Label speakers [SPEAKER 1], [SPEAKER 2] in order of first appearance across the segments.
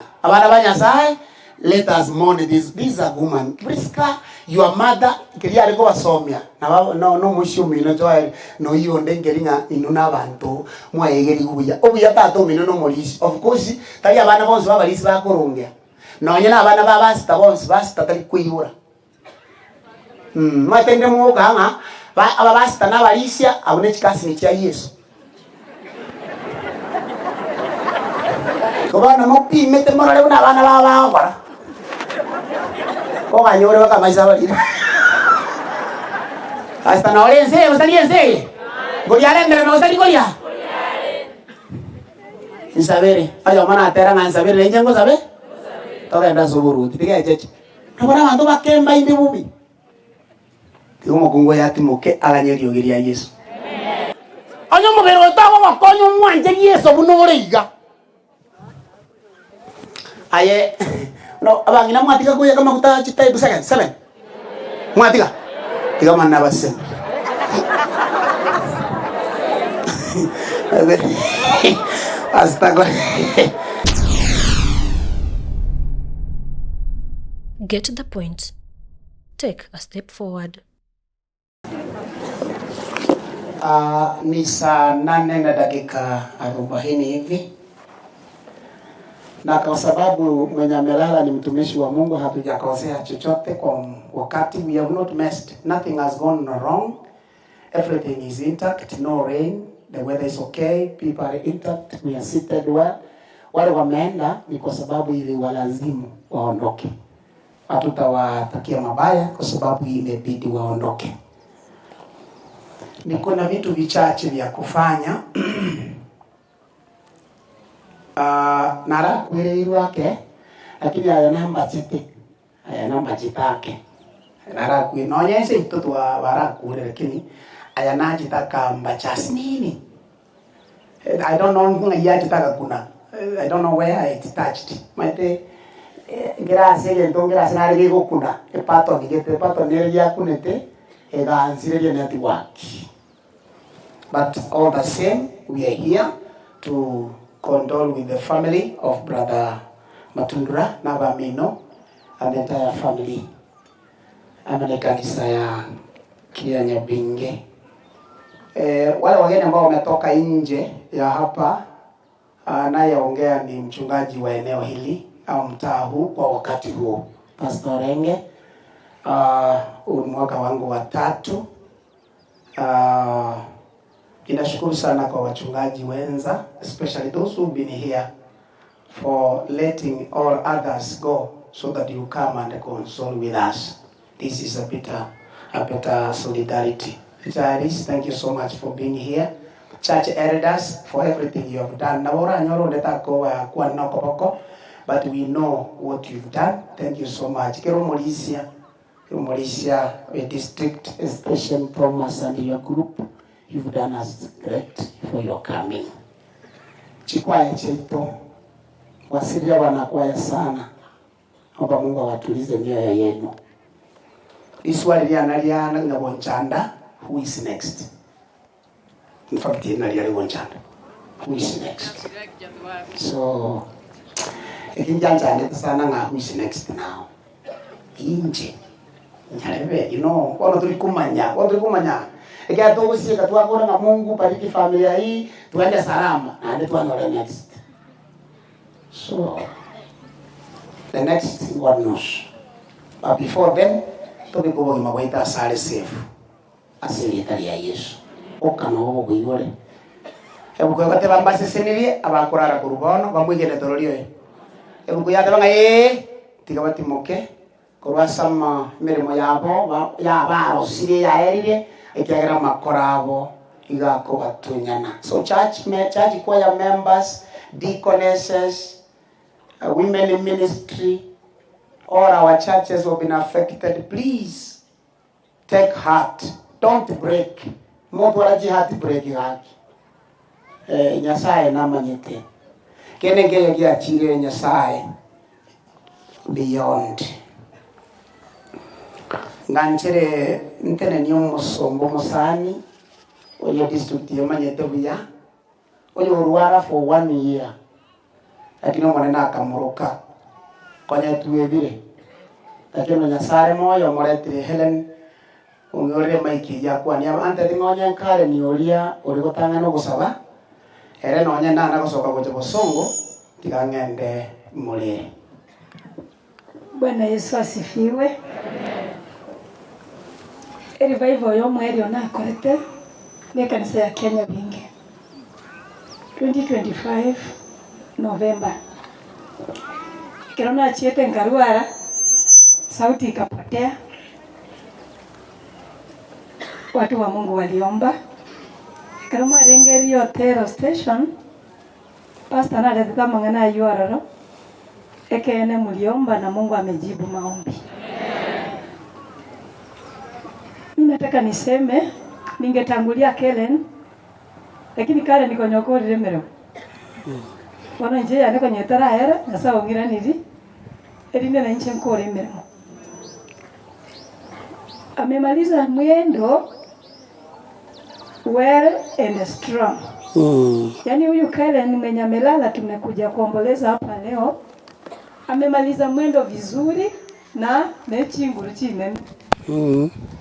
[SPEAKER 1] Abana ba Nyasae, let us mourn this, this is a woman. Prisca, your mother, keria are kobasomia, naba no nomoisia omino Joel, noyio onde nkeri ng'a inwe na abanto mwaegerigwe buya. Obuya tata omino nomorisia. Of course, tari abana bonsi ba abarisia bakorongea. Nonye na abana ba abasita bonsi, basita tari koibora. Omanyete rinde mogokaa ng'a ba ababasita na abarisia abwo ne chikasini chia Yeso. Igo bono mopimete morore buna abana bao bagokora, koganyore baka amaiso abarire. Pastor nore ense eye gose tari ense eye? Ngoria are enderema gose tari koria? Nsabere, oyomo natera ng'a nsabere na inche ngosabe? Togende ase oboruoti, tiga echeche. Nabwo abanto bakemba inde bobe. Tiga omokungu oyo atimoke aganye eriogi ria Yeso. Onye omobere oyo togogokonya omwanche Yeso buna ore iga. Aye no abang'ina mwatiga koyaka amaguta chitype seven seven mwatiga tiga mana abasemi Pastor
[SPEAKER 2] Get the point. Take a step forward.
[SPEAKER 1] Ah, ni saa nane na dakika arobaini hivi, na kwa sababu mwenye amelala ni mtumishi wa Mungu, hatujakosea chochote kwa wakati. We have not messed, nothing has gone wrong, everything is intact, no rain, the weather is okay, people are intact, we are seated well. Wale wameenda ni kwa sababu iliwalazimu waondoke. Hatutawatakia mabaya kwa sababu imebidi waondoke. Niko na vitu vichache vya kufanya uh, narakwĩrĩirwo ake lakini aya nambachete aya nambachete ake narakwi nonya ase ito twa barakure lakini aya nachete akambacha asinini I don't know ng'ai yachete agakuna I don't know where it touched omanyete nkere ase egento nkere ase nare gegokuna epattern gete epattern ere giakunete egansireria network but all the same we are here to condole with the family of brother Matundura na abamino and the entire family amo ne ekanisa ya Kianyabinge. Eh, wale wageni ambao wametoka nje ya hapa, anayeongea ni mchungaji wa eneo hili au mtaa huu kwa wakati huu, Pastor Renge. Huu ni mwaka wangu wa tatu. Uh, ninashukuru sana kwa wachungaji wenza especially those who've been here for letting all others go so that you come and console with us. This is a better, a better solidarity. Retirees, thank you so much for being here. Church elders, for everything you have done. Nabo oranyore onde takoba kwana okoboko, but we know what you've done. Thank you so much. Kera omorisia, kera omorisia we district station Thomas and your group, you've done us great for your coming. Chikwaya chiaito, mwasirire abanakwaya sana. Omba Mungu awatulize mioyo yenu. Riswali riana riana ng'a gonchanda who is next? In fact eri nario riare gonchanda who is next? So eki nchanchandete sana ng'a who is next now? Inche nyarebe you know bono tori komanya bono tori komanya ekiagera togosieka twakora ng'a Mungu bariki familia hii twende salama naende twanyore next. So the next God knows. But before then tobeke obogima bwaito ase are safe ase erieta ria Yeso. Oka nobo bokoigore. Ebuku egoteba mbasesenirie abakorara korwa bono bamwegenete orori oyo. Ebuku yateba ng'a ee tiga batimoke korwa ase ama emeremo yabo ba yabarosirie yaerire ekiagera amakoro abo iga akobatunyana. So church me church choir members, deaconesses, women in ministry, all our churches who have been affected, please take heart, don't break. Motwara chi heart break gaki. Eh, Nyasaye namanyete. Kende nkeyo giachire Nyasaye beyond. Nganchere ntenenie omosomba omosani oyo district emanyete buya, oyo orwara for one year. Lakini Omonene akamoroka, Konya twebire. Lakini onye Nyasae are moyo omoretire Helen, ong'eorere emaiki eyio akwanie abanto, ati ng'a onye Karen oria ore gotang'ana ogosaba, ere nonye nana gosoka gocha bosongo, tiga ng'ende morere.
[SPEAKER 3] Bwana Yesu asifiwe. Erevival y'omoerio nakorete nekanisa ya Kenya Binge 2025 November. Ekero nachiete nkarwara, sauti ikapotea, watu wa Mungu waliomba. Ekero mwarenge Riotero station, Pastor naretete amang'ana ayio ororo, ekeene mliomba na Mungu amejibu maombi. Mi nataka niseme, ningetangulia Kellen, lakini Karen konya okorire emeremo. Bono inche yane konya etarayera, Nyasae ong'iraniri, erinde na inche nkore emeremo. Amemaliza mwendo well and strong. Yaani huyu Karen mwenye amelala tumekuja kuomboleza hapa leo amemaliza mwendo vizuri na ne chinguru chinene.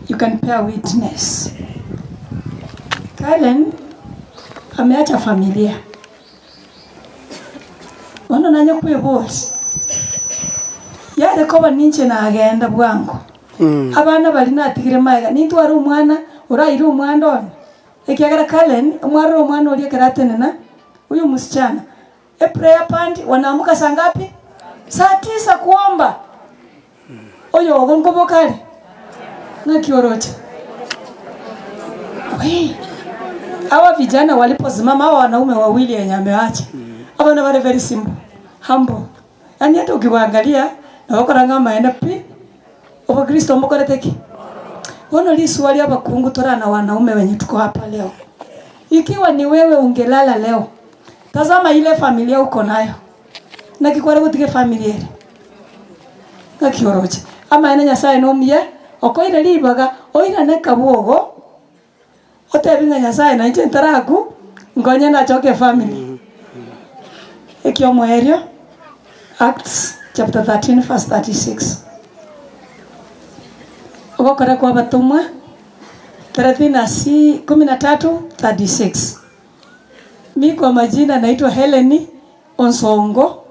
[SPEAKER 3] You can bear witness. Karen ameacha familia. Bono nanye kweboria, yare koba ninche nagenda bwango, abana baria natigire magega, nintware omwana oraire omwando one? Ekiagera Karen, omwarore omwana oria ekero atenena, huyu msichana, eprayer band wanaamuka saa ngapi? Saa tisa kuomba. Oyo ogo nkoboka are? Ng'aki oroche? Wee! Hawa vijana waliposimama, hawa wanaume wawili wenye amewacha, abana bare very simple, humble. Yaani hata ukiwaangalia nabo okora ng'a amaene pi, obokristo mbokorete ki? Bono risuba ria abakungu tore na wanaume wenye tuko hapa leo. Ikiwa ni wewe ungelala leo, tazama ile familia uko nayo. Naki kware gotiga efamiri ere? Naki oroche? Amaene Nyasae nomuya, okoire ribaga oirane kabogo, otebi ng'a Nyasae nainche ntaraku, nkonye nachoke efamiri. Ekiomoerio, Acts chapter 13 verse 36. Ogokora kwa abatomwa, thelathini na si kumi na tatu 36. Mi kwa majina naitwa Hellen Onsongo,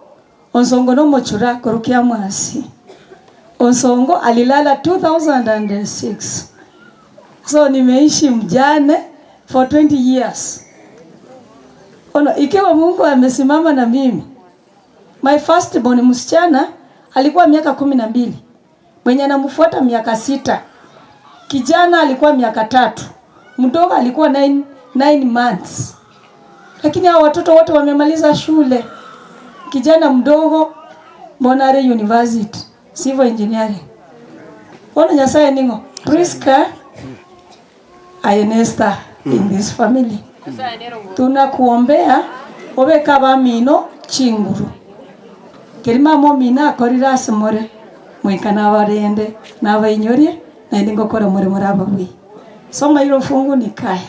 [SPEAKER 3] Onsongo nomochura korwa Kiamwasi. Onsongo alilala 2006 so nimeishi mjane for 20 years. Ono ikiwa Mungu amesimama na mimi, my first born msichana alikuwa miaka 12, mwenye anamfuata miaka sita, kijana alikuwa miaka tatu, mdogo alikuwa 9 months. Lakini hao watoto wote wamemaliza shule. Kijana mdogo Bonare University, civil engineering. Bono Nyasaye ning'o? Priska aye ne star in this family. Tunakuombea obeke abamino chinguru. Keri mama omino akorire ase more, moika nabarende, nabainyorie, naende ngokora more more ababuya. Soma iro fungu nikae.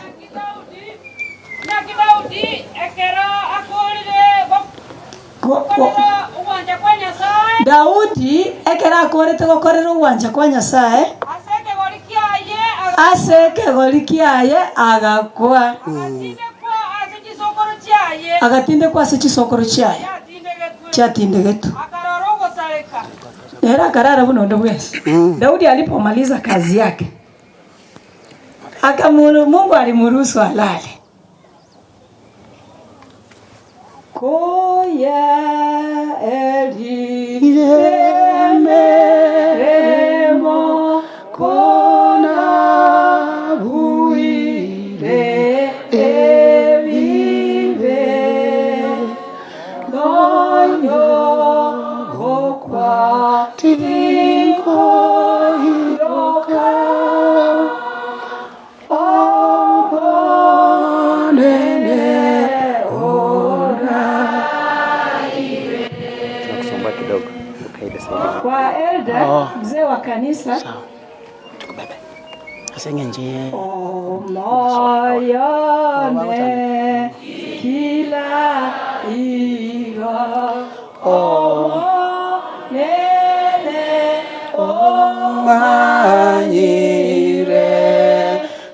[SPEAKER 4] Naki Daudi ekero akoorire gokorera ogwancha kwa Nyasae.
[SPEAKER 3] Daudi ekero akoorete gokorera ogwancha kwa Nyasae.
[SPEAKER 4] Ase ekegori kiaye
[SPEAKER 3] Ase ekegori kiaye agakwa.
[SPEAKER 4] Agatindekwa ase chisokoro chiaye.
[SPEAKER 3] Agatindekwa ase chisokoro chiaye
[SPEAKER 4] Chiatindegetwe.
[SPEAKER 3] chiatindegetwe.
[SPEAKER 4] Akarora ogosareka.
[SPEAKER 3] Nere akarara buna onde bwensi. Daudi alipomaliza kazi yake. Akamuru, Mungu alimuruhusu alale. Koya erireme kona buire ebibe nonyo gokwa tinkoiroka Omonene
[SPEAKER 5] Tunakusumbua kidogo. Ukaide saidi.
[SPEAKER 3] Kwa elder
[SPEAKER 1] Oh.
[SPEAKER 3] mzee wa kanisa
[SPEAKER 1] Sawa. Tukubebe. Ase eng'encho ye
[SPEAKER 3] omoyone kila igo. Omonene
[SPEAKER 1] Omanyire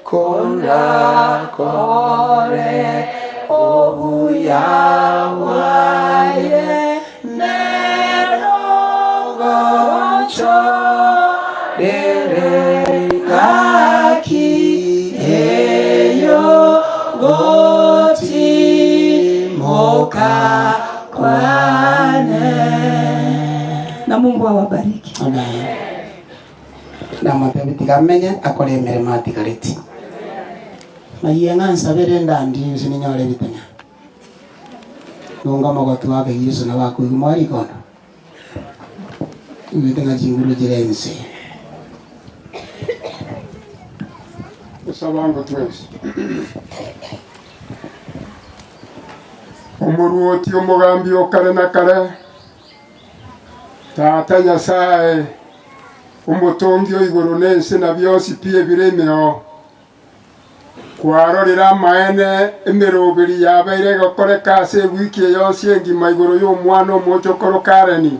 [SPEAKER 1] korakore obuya bwaye nero gochorere engaki eyo gotimoka kwane.
[SPEAKER 3] Na Mungu awabariki.
[SPEAKER 1] Amen. Namotebi tiga amenye akore emeremo atigareti. Mayie ng'a nsabere endandi inse ninyore ebitenya. Nonga omogotu ake Yeso nabo akoigwa more rikondo. Igwete ng'a chinguru chire inse.
[SPEAKER 6] Tosabango twensi. Omoruoti omogambi o kare na kare, Tata Nyasae, omotongi o igoro na ense na bionsi pi ebire imeo, kwarorire amaene emeroberi yabeire egokoreka ase ewiki eye yonsi engima igoro y'omwana omochokoro Kareni.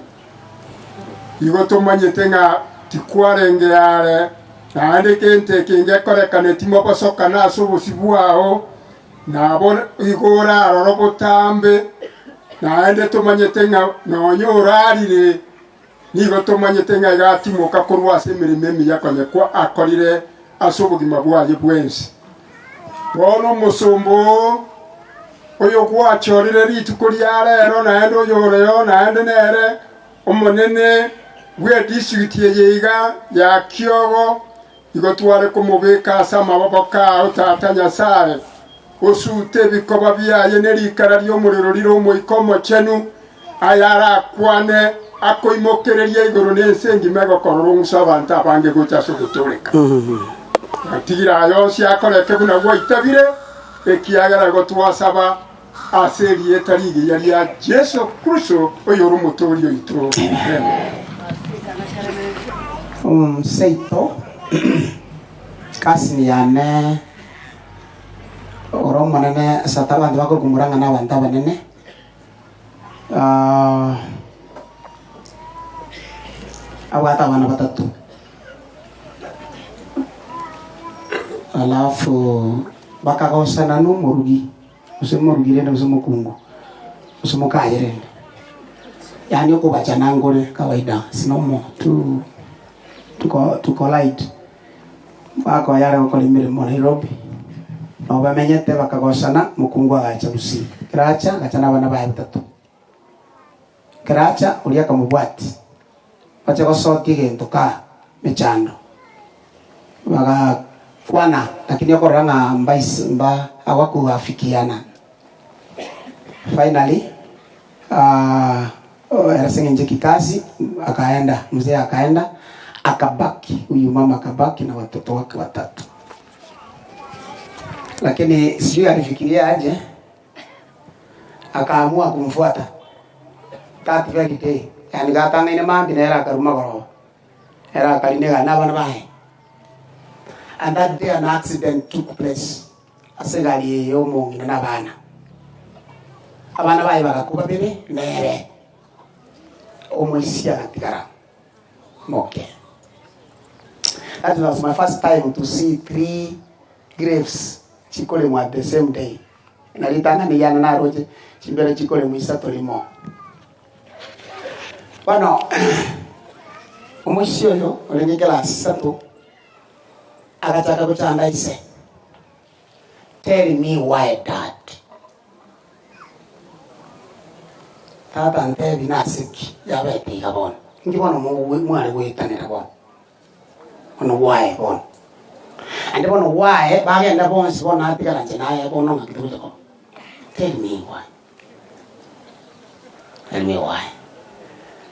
[SPEAKER 6] Igo tomanyete ng'a tikwarenge are, naende gento eke ngekorekane timobosokana ase obosio bwao, Nabo igo orarore botambe, naende tomanyete ng'a nonya orarire, nigo tomanyete ng'a iga atimoka korwa ase emeremo emiya konya kwa akorire ase obogima bwaye bwensi. Bono omosomba oo, oyo gwachorire rituko ria rero, naende oyoreo, naende nere omonene bw'edistrict eye iga ya Kiogo, Igo tware komobeka ase amaboko ao, Tata Nyasae, osute ebikoba biaye ne rikara ri'omorero rire Omoika Omochenu, ayarakwane akoimokereria igoro na ense engima egokorora ong'use abanto abange gocha ase ogotooreka. Gatigira aya onsi akoreke buna gwaitabire, ekiagera igo twasaba ase erieta rigiya ria Yeso Kristo, oyore Omotooria oito. Amen.
[SPEAKER 1] Omoseito, cousin yane ore omonene ase ata abanto bakokumura ng'a nabanto abanene, abwate abana batato, alafu bakagosana na omorugi. gose morugi rende gose mokungu, gose mokaye rende, yaani okobachana nkore kawaida it's normal to to co to collide. Bakoya are gokora emeremo Nairobi, nabo bamenyete bakagosana, mokungu agacha gusii, ekero acha, agacha na abana baye batato. Ekero acha, oria akamobwatia, bache gosokia egento kaa mechando, bagakwana lakini okorora ng'a mbais mba hawakuafikiana. Finally ere ase eng'encho ya kikazi akaenda, mzee akaenda akabaki huyu mama akabaki na watoto wake watatu. Lakini sijui alifikiria aje. Akaamua kumfuata that very day, yaani gatang'aine mambia nere akarua magoroba, ere akarina egari na abana baye. And that day an accident took place ase egari eye ya omong'ina na abana. Abana baye bagakwa babere nere omoisia agatigara moke. That was my first time to see three graves chikoremwa at the same day. Na ritang'ani riane naroche chimbere chikoremwa isato rimo. Bono omoisia oyo orenge class isato agachaka gochanda ise, tell me why dad? Tata ntebi nase ki yabete iga bono? Inki bono mware goetanera bono? Bono gwaye bono. Naende bono gwaye bagenda bonsi bono natigara inche naye bono ng'aki togocha koba. Tell me why. Tell me why.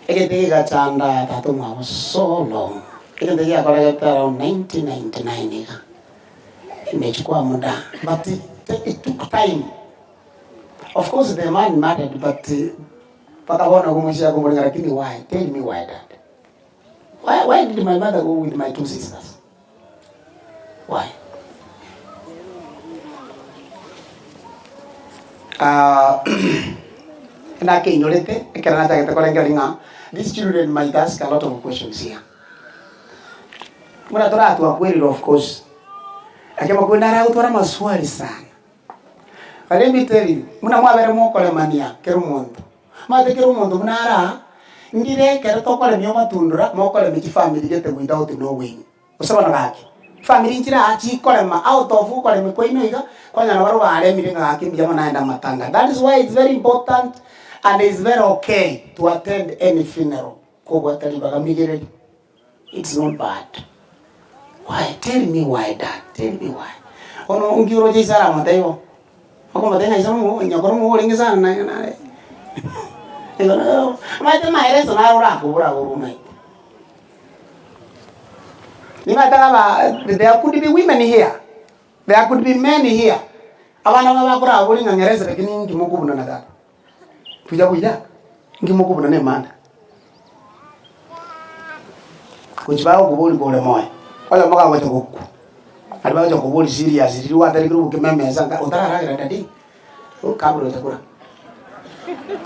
[SPEAKER 1] Egento gegachanda tata omwabo so long. Egento giakoregete around 1999 iga. Imechukua muda but it, it took time. Of course the man married but mpaka bono ogomochia komoreng'a lakini why? Tell me why dad. Why, why did my mother go with my two sisters? Why? Uh, Nakeinyorete ekero nachagete korengereria ng'a these children might ask a lot of questions here. Buna toratwakwerire of course, lakini amakweri naro agotwara amaswali sana. But let me tell you, buna mwabere mokoremania kera omonto, omanyete kera omonto buna are aa, ndire ekero tokoremia omatundura, mokoremia chifamiri gete without knowing. Gose bono gaki, chifamiri nchire aa chikorema out of okoremia kwaino iga, kwanyora barabwo baremire ng'a gaki mbuya mono naende amatanga. That is why it's very important and it's very okay to attend any funeral kobwata ribaga migereri. It's not bad. Why? Tell me why dad, tell me why. Bono nki oroche ise aramotebie bo? Okomotebia ng'a ise nomo nyokoro omobe orenge sana naye nare omanyete amaereso naro orakobora agoro omanyete. Nimanyete ng'a aba there could be women here, there could be men here, abana babo bakorabori ng'a ng'erese lakini inki mokobuna na tata? Buya buya, inki mokobuna na emanda? Gochia bagokobori kore moyo, oyomo kagocha gokwa, aria bagocha kobori serious riria gwaterekire obokima emesa nka otararagera daddy, kabla hujakula,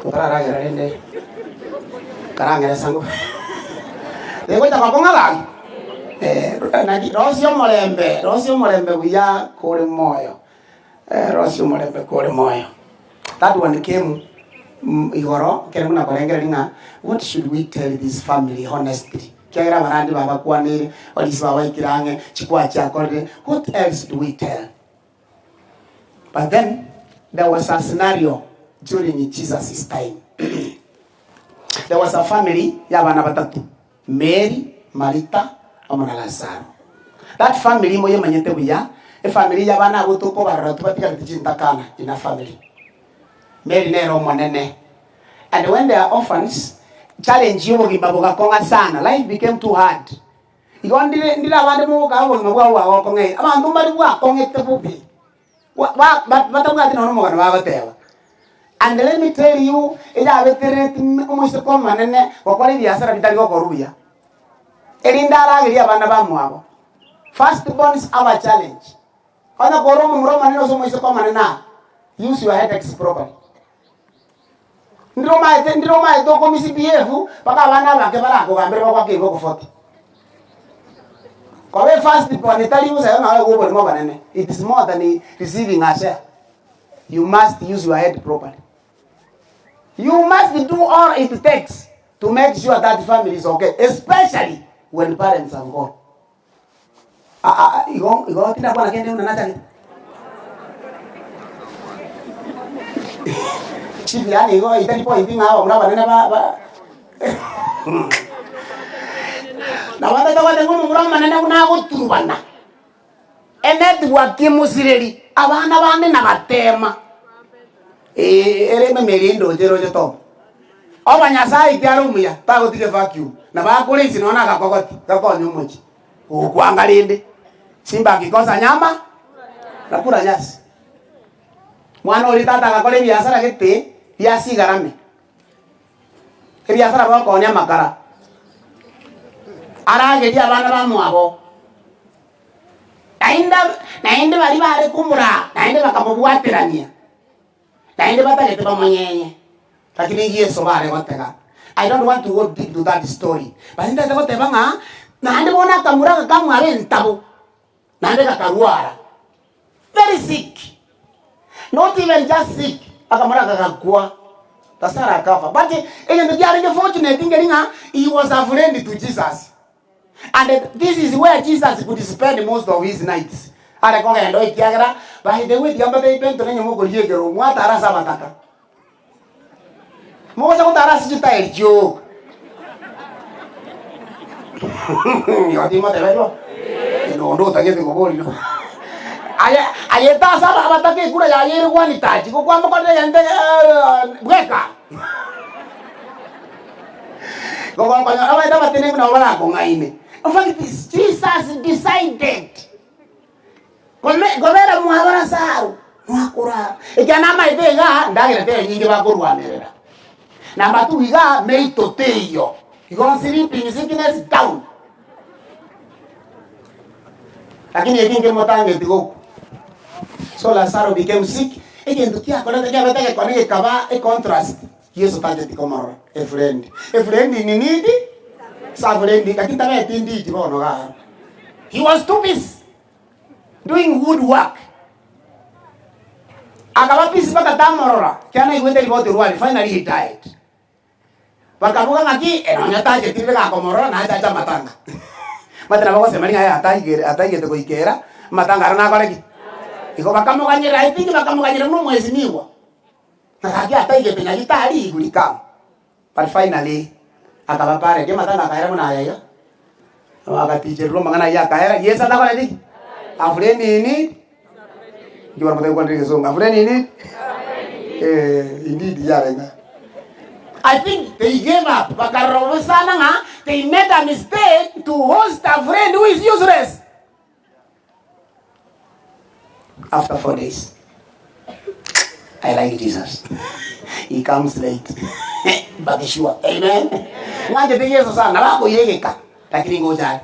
[SPEAKER 1] otararagera rende karang'eresa ng'o egocha gokong'a gaki naki rosia omorembe, rosia omorembe buya kore moyo, rosia omorembe kore moyo. That one came igoro ekero buna korengereria ng'a what should we tell this family honestly ekiagera abarandi babakwaneire, abarisia babaikire ang'e, chikwa chiakorire, what else do we tell? But then there was a scenario during Jesus' time. There was a family ya abana batato, Mary, Marita, amo na Lazaro. That family moyemanyete buya, efamily ya abana abwo tokobarora tobatigareti chintakana in a family. Mary nere omonene. And when they are orphans, challenge ya obogima bogakong'a sana, life became too hard. Igo ndire ndire abande mogokaa obogima bwabo bwagokong'eire, abanto mbare bwakong'ete bobe, Ba ba ba batabwati nonya omogano bagoteba. And let me tell you, eyabeterereti omoiseke omonene gokora ebiasara bitari gokorwa buya, erinde aragerie abana bamwabo. First borns have a challenge. Onye kore omomura omonene gose omoiseke omonene aa, use your headaches properly. Ndire omaete ndire omaete oko misbehave mpaka abana abake barakogambere bagoake eboko 40. Koba efirst born etari bosa igo nabo oborimo obonene. It is more than receiving a share. You must use your head properly. You must do all it takes to make sure that family is okay, especially when parents are gone. Ah, ah, ah, igo igo tindakwana kende buna nachagete. Chief yaani igo itari point ng'a abamura abanene ba ba nabo batagwate ng'a omomura omonene buna agoturubana enetwork emosireri abana bande nabatema ere ememeri endoche eroche tomo. Oba Nyasae ki are omuya, tagotiga evacuum, nabo akore inse nonya nagakogoti gakonye omochie. Ogokwanga rende, simba akikosa nyama, nakura nyasi. Mwana oria tata agakora ebiasara gete biasigarame, ebiasara bokoonia amakara, aragerie abana bamwabo. Naende naende baria bare komoraa naende bakamobwaterania. Naende batagete bamonyenye, lakini Yeso bare gotega. I don't want to go deep to that story, but ntagete goteba ng'a naende bono akamura agakamwara entabo, naende gakarwara, very sick, not even just sick, akamura gagakwa, Lazaro akafa. But egento kiarenge fortunate nkeri ng'a he was a friend to Jesus. And this is where Jesus could spend most of his nights. Are kogenda ekiagera by the way tiga mbatebi Benton onye mokorigia ekerogo mwatara ase abataka. Mogocha gotara ase chitairi chioka. Igo timotebe igo? Nondo otagete koboria. Aye aye tase abataka ekura yaye ere gwanitachi igo kwamokorire egento bweka. Gogokonyora abaete abatenenku nabo barakong'aine. In fact, Jesus decided kome- kobera mwabo Lazaro mwakorara. Ekiagera namaete igaa ndagera teri nyinge bakorwanerera. Number two igaa meito teiyo. Igo sleeping sickness down. Lakini eki nkemotangeti gokwa. So Lazaro became sick, egento kiakorete kiabete egekone gekaba econtrast. Yeso tacheti komorora a friend. A friend in need is a friend, lakini tabeti ndidi bono iga. He was too busy doing good work. Akaba busy mpaka tamorora, ekiagera naigwete riboti rware, finally he died. Bakaboka ng'aki ere nonya tacheti rire gakomorora nache ache amatanga. Omanyete nabo ogosema ring'ana aye ataigere ataigete goikera, amatanga aro nakore ki? Igo bakamoganyera I think bakamoganyera buna omwesimigwa, na gaki ataigete nyagitari riguri come. But finally, akaba paredi amatanga akaera buna aya iga, agatichererwa amang'ana ayio akaera, Yeso atakoreti ki? A friend in need Inki bono motari kwanera egesongo? A friend in need? Eh, indeed yarenge. I think they gave up bakarora bobe sana ng'a they made a mistake to host a friend who is useless. After 4 days, I like Jesus. He comes late. But sure. Amen. Ng'anchete Yeso sana bakoyegeka lakini ngocha are.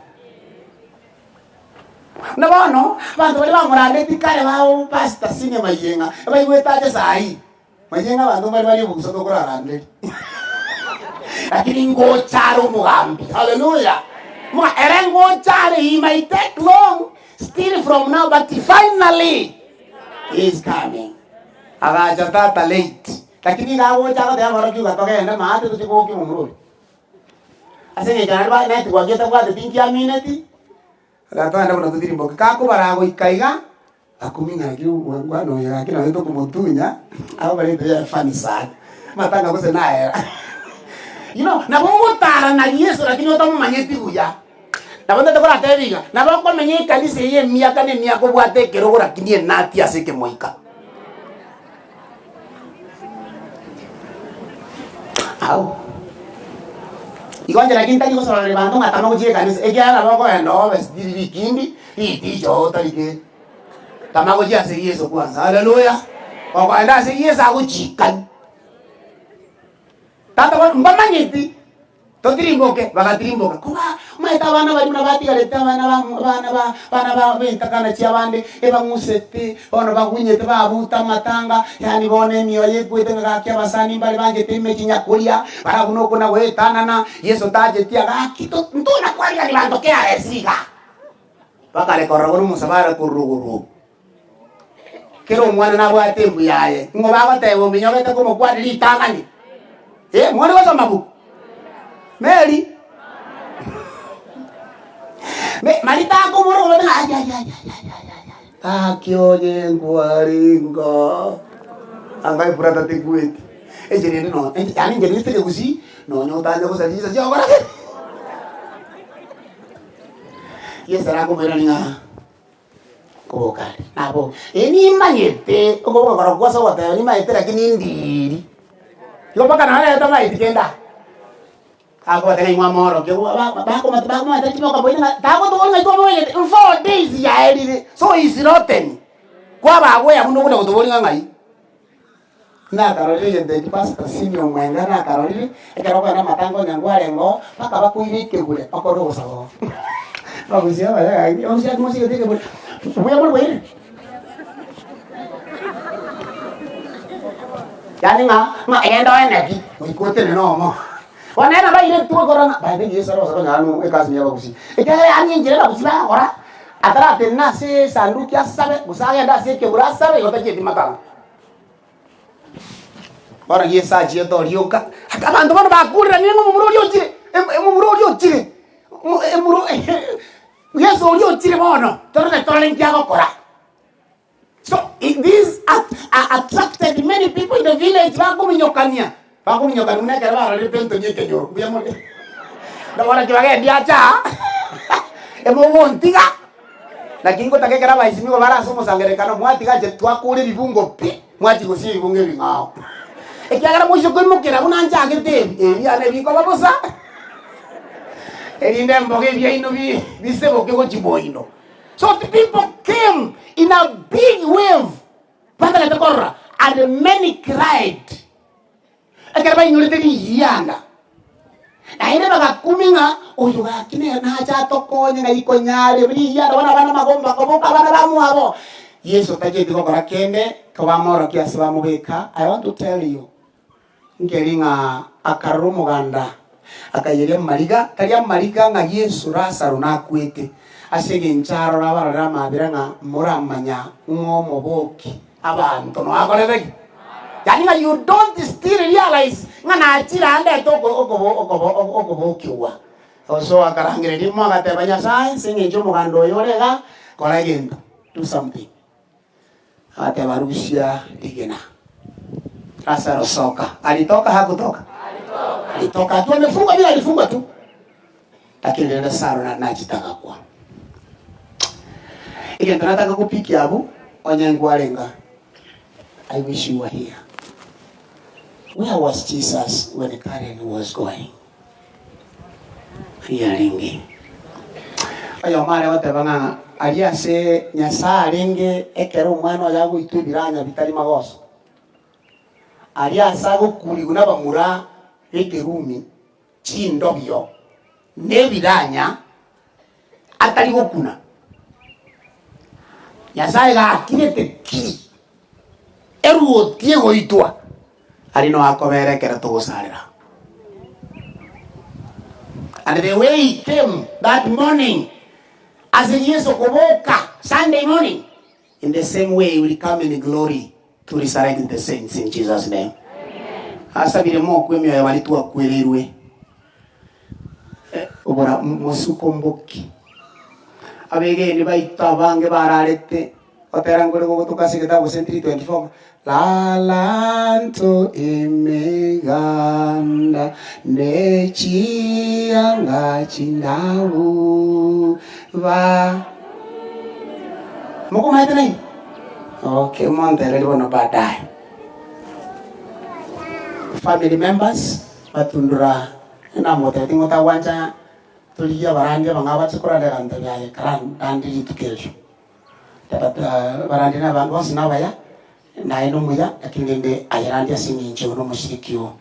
[SPEAKER 1] Na bono abanto baria bamorandeti kare bao Pastor Senior Mayieng'a baigwete ache saii. Mayieng'a abanto mbare bare obogusa tokoraranderia. Lakini ngocha are omogambi. Hallelujah. Moga ere ngocha are he might take long still from now but finally he is coming. Agacha tata late. Lakini iga agocha agoteba aborokigwa togende maate tochie gokia omomura oyo. Ase eng'encho naende ba network etabwateti nkiamineti, agatogenda buna totirimboke. Gakobara goika iga, akumia ng'aki omongwana oyo gaki nonye tokomotunya, agokorete ya funny sana, amatanga gose nayera. You know, nabo ogotara na Yeso lakini otamomanyeti buya. Nabo ntete koratebe iga, nabo okomenya ekanisa eye emiaka na emiaka obwate ekerogo lakini enati ase ekemoika. Au. Igo inche naki ntari gosororera abanto ng'a tama gochia ekanisa, ekiagera nabo okoenda obe sitiri rikindi, riticha oo otari kende. Tama gochia ase Yeso kwanza, haleluya! Okoenda ase Yeso agochikani. Tata bono mbamanyeti. Totirimboke, bagatirimboka. Koba omanyete abana baria buna batigarete abana ba abana ba abana ba b'entakana chi'abande, ebang'usete, bono bagunyete babuta amatanga, yaani bono emioyo ekwete ng'a gaki abasani mbare banchete emechi nyakoria, barabwo nokona goetanana, Yeso tacheti agaki to ntona kwarigani banto KRS iga. Bakare korora bono omosabara korwa rogoro. Kera omwana nabwate embu yaye. Ng'o bagoteba ominyogete komokwana ritang'ani? Eh, more gosoma buku? Mary. Me, Marita akomora ogote ng'a ai ai ai ai ai ai ai ai. Gaki onye nkwarengo. Anga ebrother tekweti. Enche rende no, enche yaani inche ninseke gusii, nonya otanya gosaria chinsa chiokora ki? Yeso arakomoirania ng'a Koboka are nabo, ee nimanyete okoboka korokwo ase ogoteba nimanyete lakini ndiri. Igo mpaka nonye nere tamaeti kende aa. Akobatebia ng'a inwe amorokia bakomata bakomata chimoka boina ng'a tagotoboria ng'a twamoegete in 4 days yaerire so he is rotten. Kwaba abwo buna okona gotoboria ng'a ng'ai. Nakarorire egento eki Pastor Simeon Mwenga nakarorire, ekero okogenda amatanga onye nkwarenge oo, mpaka bakoire ekebure okore ogosaba oo. Bagusia abaya gaki, bagusia gaki mosigete ekebure, buya more bwairire? Yaani ng'a ng'a egenda oeneki, goika otenene omo. Bono nere nabairetwe korora ng'a by the way Yeso arose konyora ng'a ekasi niya abagusii. Ekiagera yaani enchera abagusii bagokora, ataratenena ase esanduki asabe, gose agende ase ekebure asabe, igo tachieti matanga. Bono Yeso achiete orioka, aka abanto bono bakureranire ng'a omomura oria ochire, em- omomura oria ochire, omo emuro Yeso oria ochire bono, torore torore nki agokora. So i- this at- a- attracted many people in the village bakominyokania, bakominyokania buna ekero barorire Benton ekenyoro, mbuya more? Ndabora ki bagendi acha aa, emogontiga. Naki ngotaka ekero abaisimiwa bare ase omosangererekano, mwatiga inche twakure ebibungo pi, mwachia gosia ebibungo ebing'ao. Ekiagera moise koimokera buna nchagete ebi, ebi biane bikoba bosa, erinde mboge ebiaino bi biseboke gochia moino. So the people came in a big wave, batagete korora, and many cried. Ekero bainyorete riyianda, naende bagakumia ng'a oyo gaki nere nache atokonye ng'ai konyare riyianda bono abana amagomba koboka abana bamwabo. Yeso tacheti gokora kende, kobamorokia ase bamobeka, I want to tell you. Nkeri ng'a akarora omoganda, akaiyeria amariga, tari amariga ng'a Yeso Lazaro nakwete, ase engencho arore abarorere amabera ng'a moramanya ng'a omoboki abanto noakorete ki? Yaani ng'a you don't still realize ng'a nachire ande ete oko okobo okobo okobokigwa. So akarangereria rimo agateba Nyasaye ase engencho omoganda oyo ore igaa, kora egento, do something. Agateba, Rusia rigena. Lazaro, soka. Alitoka hakutoka? Alitoka. Akiwa amefungwa vile alifungwa tu, lakini rende Lazaro na- nachete agakwa. Egento nataka gopikia abwo, onye nkwarenga, I wish you were here. Where was Jesus when Karen was going? Yarenge. Oyomo are goteba ng'a aria ase Nyasae arenge ekero omwana oye agoitwa ebiranya bitari magoso, aria ase agokurigwa nabamura b'ekerumi chindobio na ebiranya atari gokuna. Nyasae gakirete ki eruoti egoitwa Aria no akobera ekero togosarera. And the way he came that morning ase Yeso koboka Sunday morning, in the same way he will come in glory to resurrect the saints in Jesus name. Asabire mokwe emioyo baria twakwereirwe eh, obora mosuko mboki abegeni baito abange bararete Gotera nkore gogotoka ase egetabu gose 3:24, Lalanto emeganda ne chianga chindabu ba Mokomaete nainwe? Okay, montereri bono baadaye. Family members batundura namotebeti ng'a otagwancha torigie abarandia abang'ao bache koranda egantebia aye karandie rituko erio. Barandi na abanto bonsi nabaya, naye nomuya, lakini rende aye randi ase eng'encho oyo nomoshiriki oo.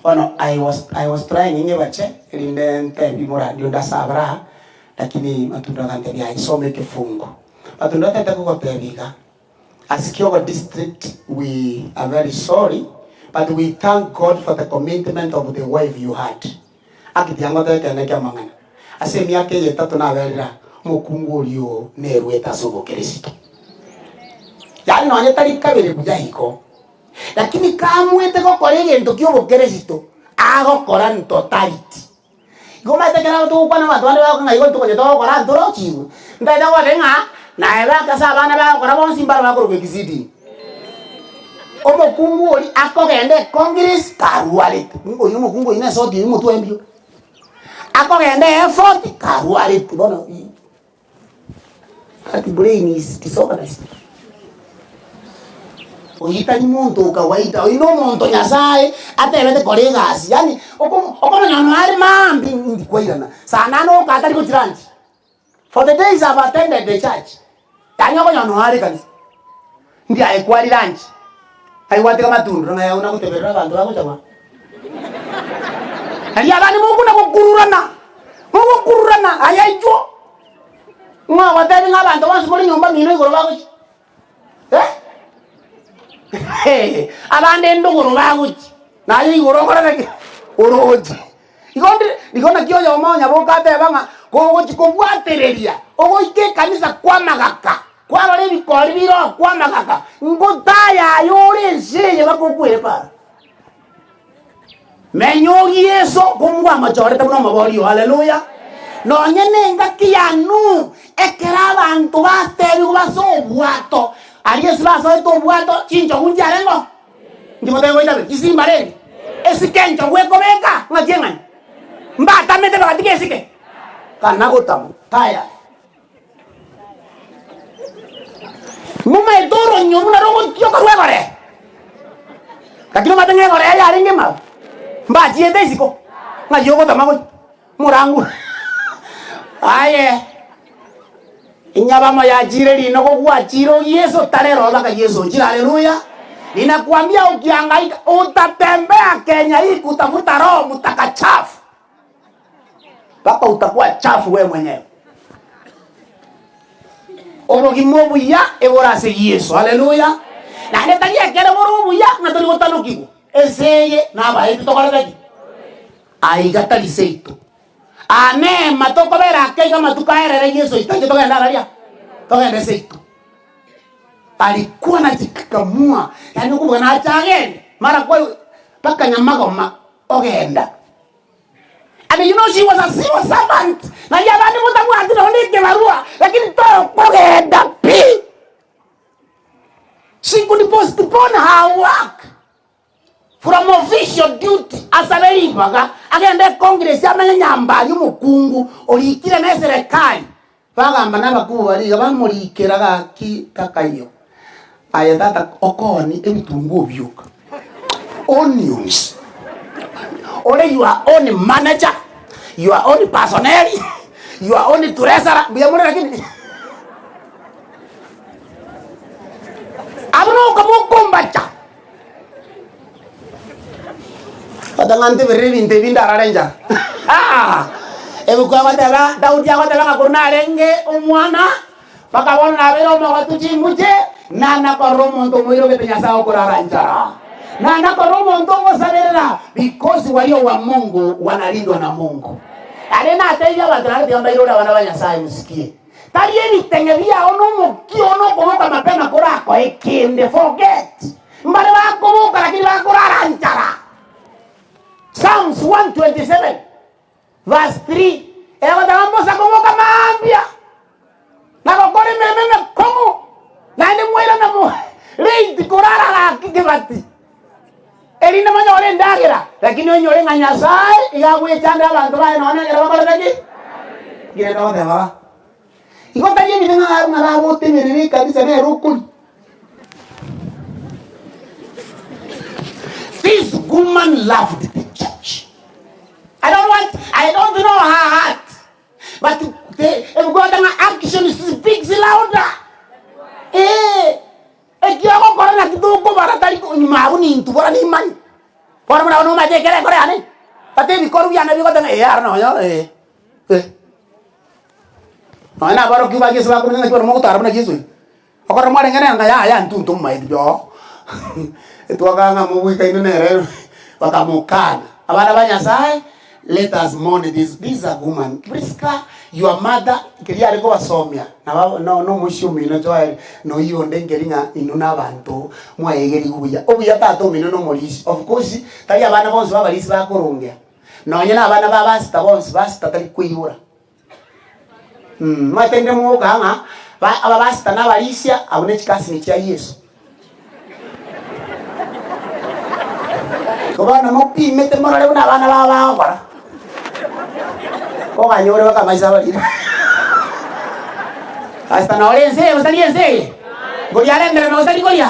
[SPEAKER 1] Bono I was, I was trying ng'ebache erinde ntebi morandi onde ase abare aa, lakini Matunda agantebia aye soma ekefungo. Matunda otete kogotebia iga, as Kiogo district we are very sorry but we thank God for the commitment of the wife you had. Akitiga ngotebe ekeene ki'amang'ana. Ase emiaka eye etato naberire aa, omokungu oria oo neruete ase obokeresito. Yaani nonye tari kabere buya igo, lakini kaamwete gokora egento ki'obokeresito, agokora in totality. Igo omanyete ekero abo togokwana abanto bande bagoka ng'a igo ntokonyete gokora ntorochigwe, ntagete goteba ng'a naye baka ase abana bagokora bonsi mbaro bakorokwa exceeding. Omokungu oria akogenda econgress karwarete, oyio omokungu oyio nesoti oyio omotwe embio, akogenda eeffort karwarete bono that brain is disorganized. Oyio tari monto o kawaida, oyio na omonto Nyasaye atebete kora egasi, yaani oko okomanya nonya are maambia indi kwairana, saa nane oka atari gochia lunch. For the days I've attended the church, yaani okonyora nonya are ekanisa, ndiaye kwari lunch, aye gwatiga matundura ng'a yaye nagoteberera abanto bagocha bwango. Aria abande mokona gokururana, mogokururana aya inchuo, ng'a ogotebi ng'a abanto bonsi more nyomba mino igoro bagochia eh, abande ndogoro bagochia, naye igoro okorete ki? Oroche. Igo ndire, igo naki oyomo onyaboka ateba ng'a kogochia kobwatereria ogoika ekanisa kw'amagaka, kwarora ebikori bire oo kw'amagaka, ngotayaya ore ense eye bakokwere para. Menya ogie Yeso komwamochorete buna omobori oo, haleluya! Nonye nengaki ya Nuhu, ekero abanto batebigwe base obwato, aria ase basoete obwato chinchogu nchiarenge oo. Inki motebe goita be? Chisimba rende? Esike enchogu ekobeka ng'aki eng'ani? Mbatamete bagatiga esike? Kana gotama tayari. Momaete oronyo buna rogotioka rw'egoree, lakini omanyete ng'a egoree yarenge emaro, mbachiete isiko, ng'ai ogotama gochia? Morangu aye Inyabamo yachire rinogo gwachire o Yeso tarero baka Yeso ochire haleluya Ninakwambia ukihangaika utatembea Kenya hii kutafuta roho mutakachafu mpaka utakuwa chafu we mwenyewe Obogima obuya ebore ase Yeso haleluya Naende tari ekere bore obuya ng'a tori gotanokigwa. Ense eye nabaeti tokorete ki? Aiga tari seito. Aa neema tokobera ake iga amatuko aerere Yeso oito inche togende araria? Togende seito. Alikuwa anajikakamua yaani okobuga nache agende mara kwa mpaka nyamagoma ogenda. And you know she was a civil servant nari abande motabwati nonye ekebarua lakini tokogenda pi. She could postpone her work from official duty asabe ribaga agende econgress amenye nyambari omokungu orikire na eserekari bagamba na abakungu baria iga bamorikera gaki takaiyo aye tata okooni ebitunguo bioka onions ore your own manager your own personnel your own treasurer mbuya more lakini Abwo nokomokombacha. Tata ng'a nteberere ebinto ebi ndarare enchara. Ebuku egoteba, Daudi agoteba ng'a korwa narenge omwana, mpaka bono nabeire omogotu chimbuche, nana korora omonto omoirogete Nyasae okorara nchara. Nana korora omonto ogosaberera, because walio wa Mungu wanalindwa na Mungu. Aria natebie abanto naende tiga mbairore abana ba Nyasae musikie. Tari ebitenge biao na omokia oo na okoboka mapema korakoe kende. Forget. Mbare bakoboka lakini bakorara nchara. Psalms 127 verse 3 egoteba mbosa koboka mambia na gokora emeremo emekong'u naende mwairana mo late korara gaki kebati erinde monyore endagera lakini onyore ng'a Nyasaye iga agwechandera abanto baye nonya ekero bakorete ki? Ngire togoteba igo tari ebibe ng'a ng'a bagotemerera ekanisa nere okori. This woman loved the church. I don't want, I don't know her heart. But the, ebigota ng'a action speaks louder. Eh. Eki ogokora naki tokobara tari nyuma abwo nintwe bora nimanye. Bono buna bono omanyete ekere enkoro yane, but ebikoru biane bigoteba ng'a ee aro nonya ee eh. Nonya na aborokigwa ba Yeso bakorire ng'aki bono mogotara buna Yeso oyo. Okorora mwarenge nere ng'a yaya intwe ntomomaeti pi oo etwakanga ng'a mogoikaine nere bakamokana. Abana ba Nyasaye, let us mourn this, this is a woman. Prisca, your mother, keria are kobasomia, nabo no nomoisia omino Joel, noyio onde nkeri ng'a inwe na abanto mwaegerigwe buya. Obuya tata omino na omorisia. Of course, tari abana bonsi ba abarisia bakorongea. Nonye na abana ba abasita bonsi, basita tari koibora. Omanyete rinde mogokaa ng'a ba ababasita na abarisia abwo ne chikasini chia Yeso. Igo bono mopimete morore buna abana bao bagokora, koganyore baka amaiso abarire. Pastor nore ense eye gose tari ense eye? Ngoria arendere gose tari koria?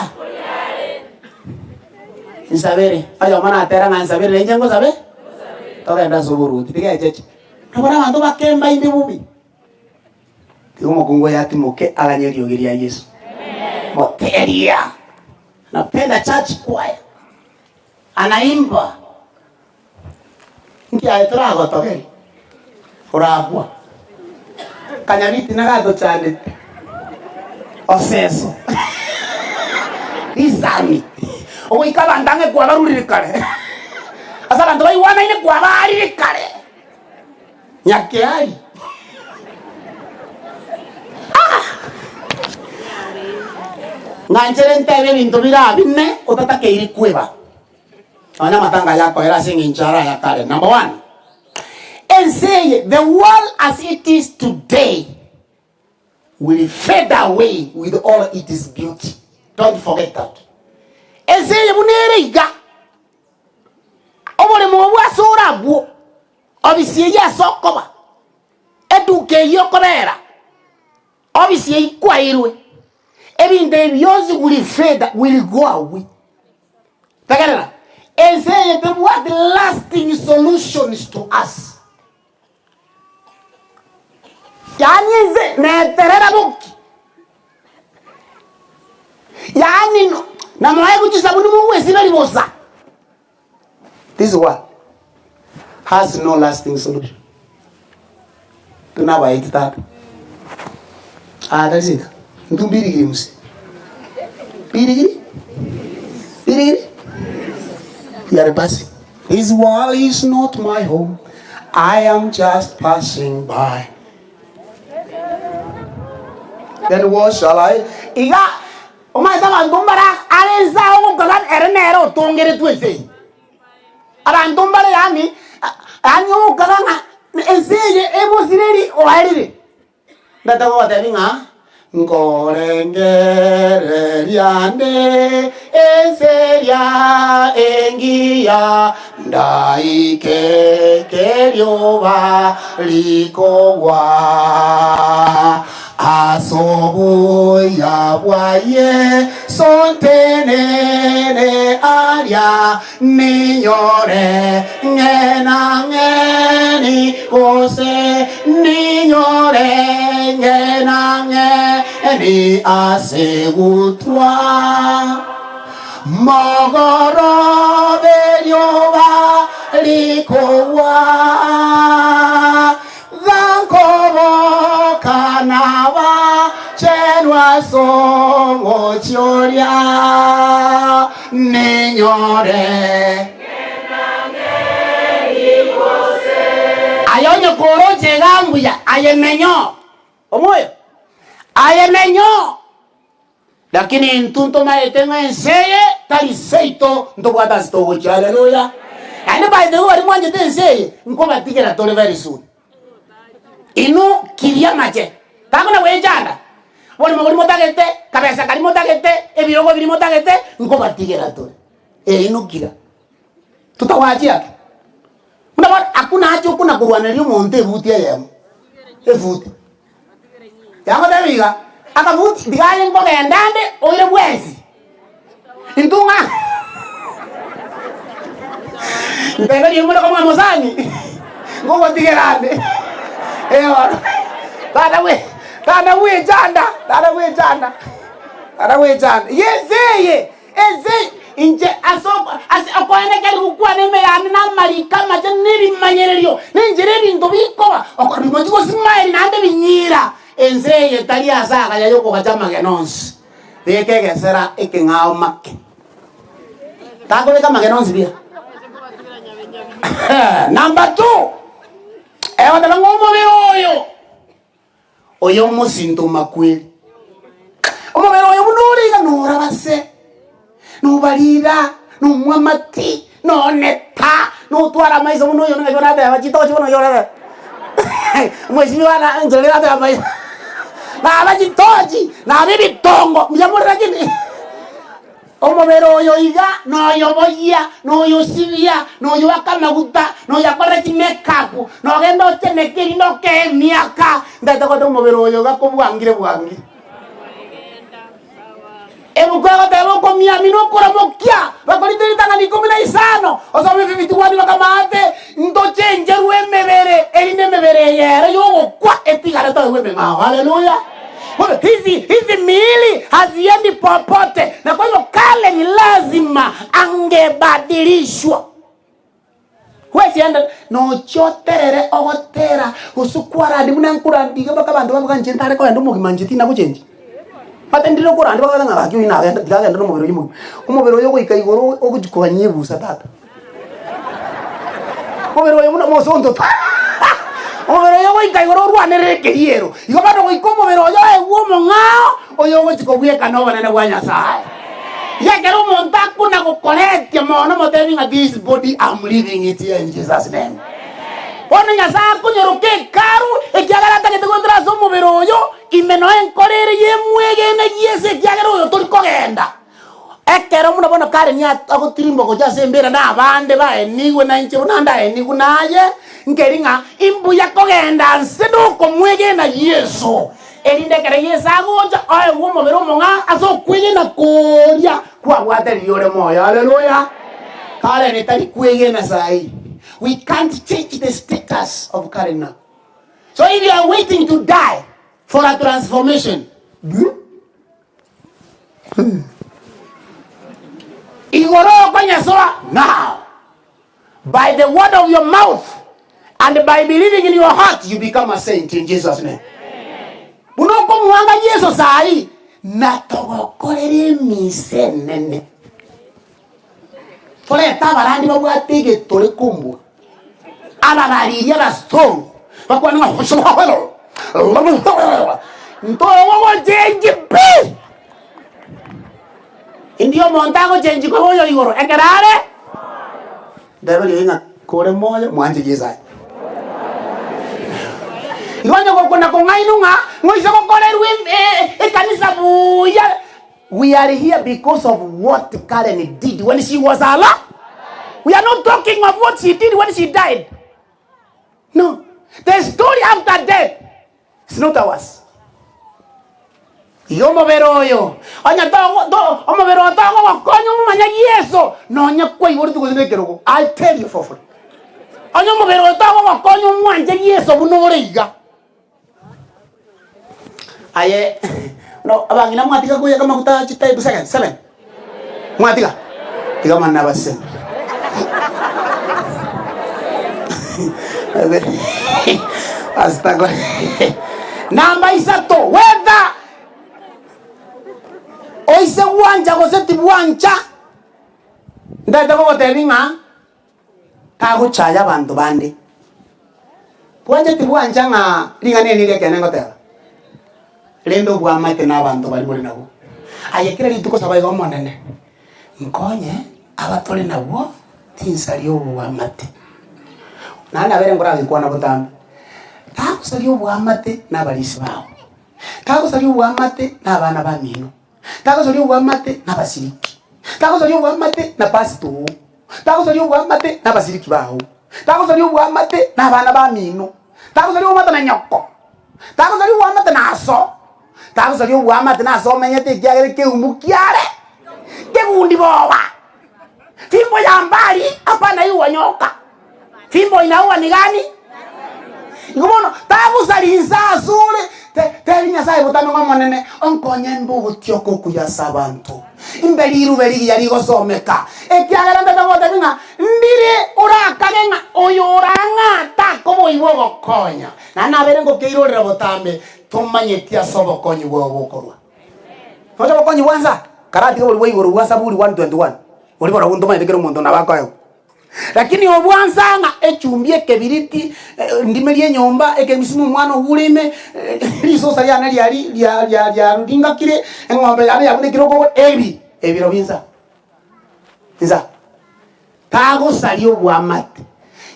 [SPEAKER 1] Nsabere, oyomo natera ng'a nsabere na inche ngosabe? Togende ase oboruoti, tiga echeche. Nabo nabanto bakemba inde bobe. Tiga omokungu oyo atimoke aganye eriogi ria Yeso. Moteria. Napenda church choir. Anaimba. Nki aye toragotogeri? Orakwa. Kanyabiti nagatochandete. Oseso. Risani. Ogoika abanto ang'e kwabarurire kare. Ase abanto baigwanaine kwabaarire kare. Nyakeari. Ah! Ng'anchere ntebe ebinto bire aa bine otatakeiri kweba. Nonya amatanga aya akoera ase eng'encho are aya kare. Number one, ense eye, the world as it is today will fade away with all its beauty. Don't forget that. Ense eye buna ere iga, Oboremo obwo ase ore abwo, obisi eyio ase okoba, eduka eyio okobera, obisi eyio kwairwe, ebinto ebi bionsi will fade, will go away. Tegerera, ense eye tebwati lasting solutions to us. Yaani ense neterera boki. Yaani no namoegwe chisabuni mogwesiberia bosa. This world has no lasting solution. Tunabaeti tata. Ah, that's it. Ntumbirigiri muse. Birigiri? Birigiri? We are passing. This world is not my home, I am just passing by. Then what shall I? Iga omanyete abanto mbare are ense aye ogokaga ere nere otongeretwe ense eye. Abanto mbare yaani yaani ogokaga ng'a ense eye ebosireri oerire. Ndate gogotebi ng'a nkorengereria nde ense eria engiya, ndaike kerioba rikogwa as'obuya bwaye sontenene aria Ninyore ng'e na ng'eni, gose ninyore ng'e na ng'eni ase gutwa. Mogorobe erioba rikogwa, Gankoboka nabachenwa as'omochie oria, ninyore. Aye onye koroche iga mbuya, aye menyo omoyo, aye menyo. Lakini intwe ntomaete ng'a ense eye tari seito, ntobwate ase togochia. Haleluya! Naende by the way, baria mwanchete ense eye, nkobatigera tore very soon. Inwe kiria amache, takona gwechanda, borimo boria motagete, kabesa karia motagete, ebirogo biria motagete, nkobatigera tore. Eh, inwe kira. Totagwachia ake. Buna bono, hakuna haja okona korwaneria omonto ebuti eyemo, efuti. Yagoteba iga, akabuti tiga aye nkogenda ande oire bwensi. Intwe ng'a nteberie omoreko ng'a mosani, nkogotigera ande. Eh bono, tata bwe tata bwechanda, tata bwechanda, tata bwechanda. Yes eye. Ense inche ase ase okoenekeria gokwana ime yane namariko amachenu na ebimanyererio, na enchera ebinto bikoba, bimochie gosimaeri naende binyira. Ense eye tari ase agaya y'okogacha amagena onsi. Beka egesera ekeng'ao make. Takobeka amagena onsi buya. Number two, egoteba ng'a omobere oyo Oyo omosinto omakweri. Omobere oyo buna ore iga norabase, nobarira, nomwamati, noneta, notwara amaiso buna oyo naki onateba chitochi buna oyo orebe. Mheshimiwa na enchera riria ateba amaiso. Naba chitochi, naba ebitongo, mbuya more lakini. Omobere oyo iga noyoboyia, noyosibia, noyoaka amaguta, noyoakorera chimakeup, nogenda ocheneke erinde okee emiaka. Ntagete goteba omobere oyo iga kobwangire bwangire. Ebuku egoteba okomiamia na okoramokia, Bakorinto ritang'ani ikomi na isano, osome 51 baka maate, ntochencherwe emebere, erinde emebere eye ere yogokwa etigare toegwe emeng'ao. Haleluya! Bono hizi hizi miili haziendi popote, na kwa hivyo kale ni lazima angebadilishwa. Huwezi enda nochioterere ogotera gose kwarandi buna nkorandi iga mpaka abanto babuga inche ntare kogenda omogima inche tinagochenchia. Ate ndire okorandi bakogenda ng'a gaki oyio nagenda tiga agende nomobere oyio omogima. Omobere oyo ogoika igoro ogochi koganyia ebusa tata. Omobere oyo buna omosonto ta omobere oyo goika igoro orwanerere ekeriero. Igo bono goika omobere oyo oegwe omong'ao, oyo ogochi kobwekana obonene bwa Nyasae. Iga ekero omonto akona gokoretia mono motebi ng'a this body am leaving it here in Jesus name. Bono Nyasae akonyoroka ekaru ekiagera atagete goetera ase omobere oyo, ime noe enkoro ere yemwegene Yeso ekiagera oyo tori kogenda. Ekero buna bono Karen agotirimboka gochia ase embera na abande baenigwe, na inche buna ndaenigwe naye, nkeri ng'a imbuya kogenda nse nokomwegena Yeso, erinde ekero Yeso agocha oegwe omobere omong'ao ase okwegena koria kwabwate riria ore moyo. Haleluya! Karen tari kwegena saii. We can't change the status of Karen now. So if you are waiting to die for a transformation, Igoro okonyesoa now. By the word of your mouth and by believing in your heart you become a saint in Jesus name. Buna okomuanga Yeso saii na togokorera emisa enene. Torete abarandi babwate egetore kombua, ababariri abasongo bakwane ng'a ntogogochengi pi! Indi omonto agochengi koba oyo igoro ekero are nteberie ng'a kore moyo mwanche Yeso aye. Igo onye gokona kong'ainwa ng'a ng'oise gokorerwa ekanisa buya. We are here because of what Karen did when she was alive. We are not talking of what she did when she died. No. The story after death is not ours. Iga omobere oyo onye togo to omobere oyo togogokonya omomanya Yeso nonya kwaiboretwe gose nekerogo. I tell you for free. Onye omobere oyo togogokonya omwanche Yeso buna ore iga. Aye no abang'ina mwatiga koyaka amaguta chitype seven seven mwatiga tiga mana abasemi Pastor namba isato whether oise gwancha gose tibwancha ntagete kogotebia ng'a tagochaya abanto bande. Bwancha tibwancha ng'a ring'ana eri neri'ekeene ngoteba, rende obwamate na abanto baria more nabwo. Aye kera rituko saba iga Omonene, nkonye abatore nabwo tinsaria obwamate. Naende nabere nkoragekwana botambe, tagosaria obwamate na abarisia bao, tagosaria obwamate na abana bamino. Tagosaria obwamate nabasiriki, tagosaria obwamate na pastor oo, tagosaria obwamate nabasiriki bao, tagosaria obwamate nabana bamino, tagosaria obwamate na nyoko, tagosaria obwamate na aso, tagosaria obwamate na ase omenyete ekiagera ekeumbu kiare kegundi boba. Fimbo ya mbali hapana iwa nyoka, fimbo inaua ni gani? Igo bono tagosaria inse asore, te tebi Nyasaye botambe ng'a Omonene onkonye mbe ogotioka okuya ase abanto, imbe rirube rigiya rigosomeka, ekiagera ntete gotebi ng'a ndire orakage ng'a oyo orang'a takoboigwa ogokonya. Naende nabeire ngokeirorera botambe, tomanyeti ase obokonyi bwao bokorwa. Noche obokonyi bwa nsa, karatiga boria bwa igoro bwa Zaburi 121, boria barobwo ntomanyete kera omonto nabo akoegwa. Lakini obwa nsa ng'a echumbi, ekebiriti, ndimerie enyomba, ekemisimu omwana ogure ime, risosa riane riari ria ria riaringakire, eng'ombe yane yabunekire okogoro, ebi ebiro binsa nsa. Tagosaria oboamate.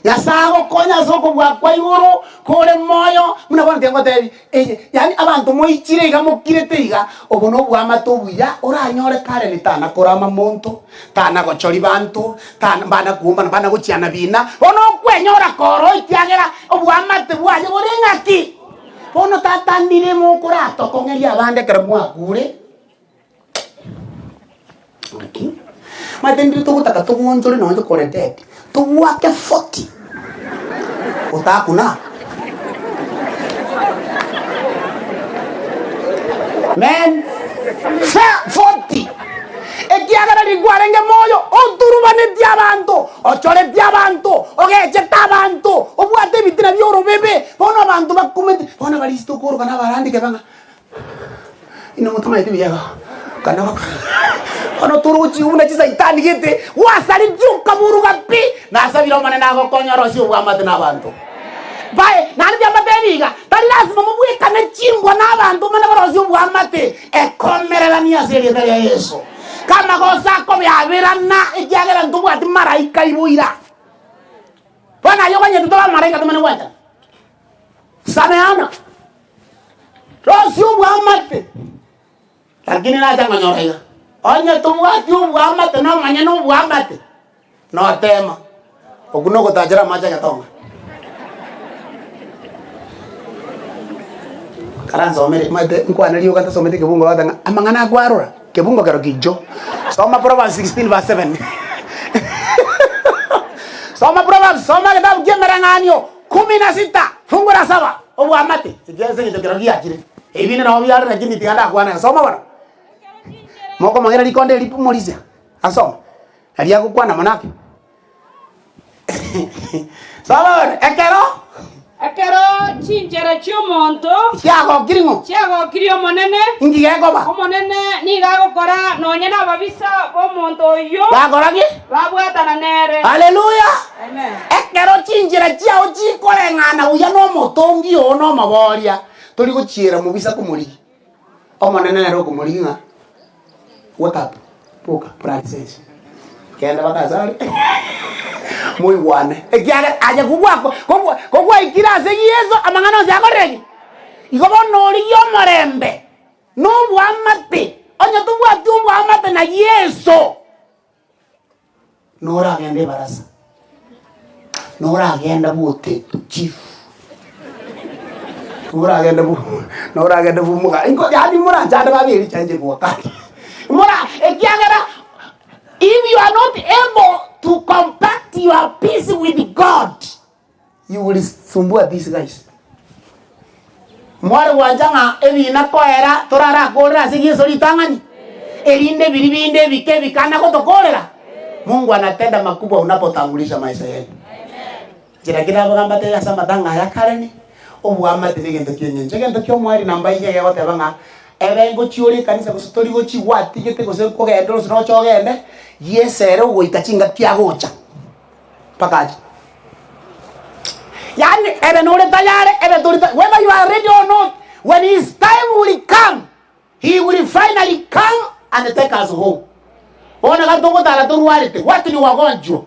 [SPEAKER 1] Nyasae agokonye ase okobua kwa igoro kore moyo, buna bono tiga ngotebi, eye yaani abanto moichire iga mokirete iga, obo noboamate obuya oranyore Karen tana korama monto, tana gochoria banto, tana mbana kuombana mbana gochiana bina, bono okwenyora koro ekiagera oboamate bwaye bore ng'aki? Bono tata ndire mokoratokong'eria abande ekero mwakure. Naki? Omanyete ndire togotaka togonchore nonye tokore dead, tobwate 40 otakuna. Men, fa 40 ekiagera riria kwarenge moyo oturubanetie abanto, ochoretie abanto, ogechete abanto, obwate ebitina bia orobebe, bono abanto bakumeti, bono abarisia tokoroka na abarandike bang'a. Inwe motamanyeti buya iga, kana bono torochi buna chisaitani gete, gwasaritie okaburuga pi, nasabire Omonene agokonye orosie obwamate na abanto baye. Naende tiambatebi iga, tari lasima mobwekane chimbwa na abanto mane barosie obwamate, ekomereranie ase erieta ria Yeso. Kamagoso akobeaberana, ekiagera ntobwati maraika iboira. Bono aye oganyete tobe amaraika tomanye gwanchana. Sameana. Rosia obwamate, lakini nacha nkonyora iga, onye tobwati obwamate nomanye na obwamate, notema, okwo nogotachera amache agetonga. Karansomere, omanyete nkwane rioka ntasometi ekebungo bagoteba ng'a amang'ana akwarora, kebungo kero kicho. Soma Proverbs 16 verse 7. Soma Proverbs, soma egetabu kia emereng'anio kumi na sita, fungu la saba. Obwamate, ekiagera ase eng'encho kero giachire, ebinde nabo biare lakini tiga ndakwane iga. Soma bono. Mokomong'era rikonde eri morisia, asome, nario agokwana mono ake. Soma bono, ekero.
[SPEAKER 4] Ekero. Chinchera chi'omonto
[SPEAKER 1] Chiagokirie ng'o?
[SPEAKER 4] chiagokirie Omonene.
[SPEAKER 1] Inki gekoba?
[SPEAKER 4] Omonene nigo agokora nonya nababisa b'omonto oyio
[SPEAKER 1] Bakora ki?
[SPEAKER 4] babwatana nere.
[SPEAKER 1] Haleluya!
[SPEAKER 4] Amen.
[SPEAKER 1] Ekero chinchera chiao chikoreng'ana buya nomotongi oo na omoboria, tori gochiera mobisa komorigia. Omonene nere okomorigia ng'a wake up, boka, practice. Genda mpaka ase are moigwane, ekiagera aye kobwako kobwa kobwaikire ase Yeso amang'ana onsi akorire ki? Igo bono origie omorembe na oboamate, onye tobwati oboamate na Yeso. Noragende ebarasa, noragenda bwoteto chief, noragenda bu noragenda bwomoga inko yaani morachande babere richanche gwakani mora ekiagera if you are not able to compact your peace with God you will sumbua these guys. Mware gwancha ng'a ebiina koera torarakorere ase Yeso ritang'ani, erinde biria binde ebike bikana gotokorera? Mungu anatenda makubwa unapotangulisha maisha yenu. Nchera ki nabagamba tebe ase amatanga aya kareni, oboamate negento ki'engencho. Egento ki'omoerio namba inye gegoteba ng'a ebe ngochia ore ekanisa gose tori gochia gwatigete gose nkogenda ore gose noche ogende, Yeso ere ogoika chingaki agocha. Mpaka ache. Yaani ebe nore tayari, ebe tori tayari, whether you are ready or not, when his time will come, he will finally come and take us home. Bono iga togotara torwarete, watu ni wagonjwa.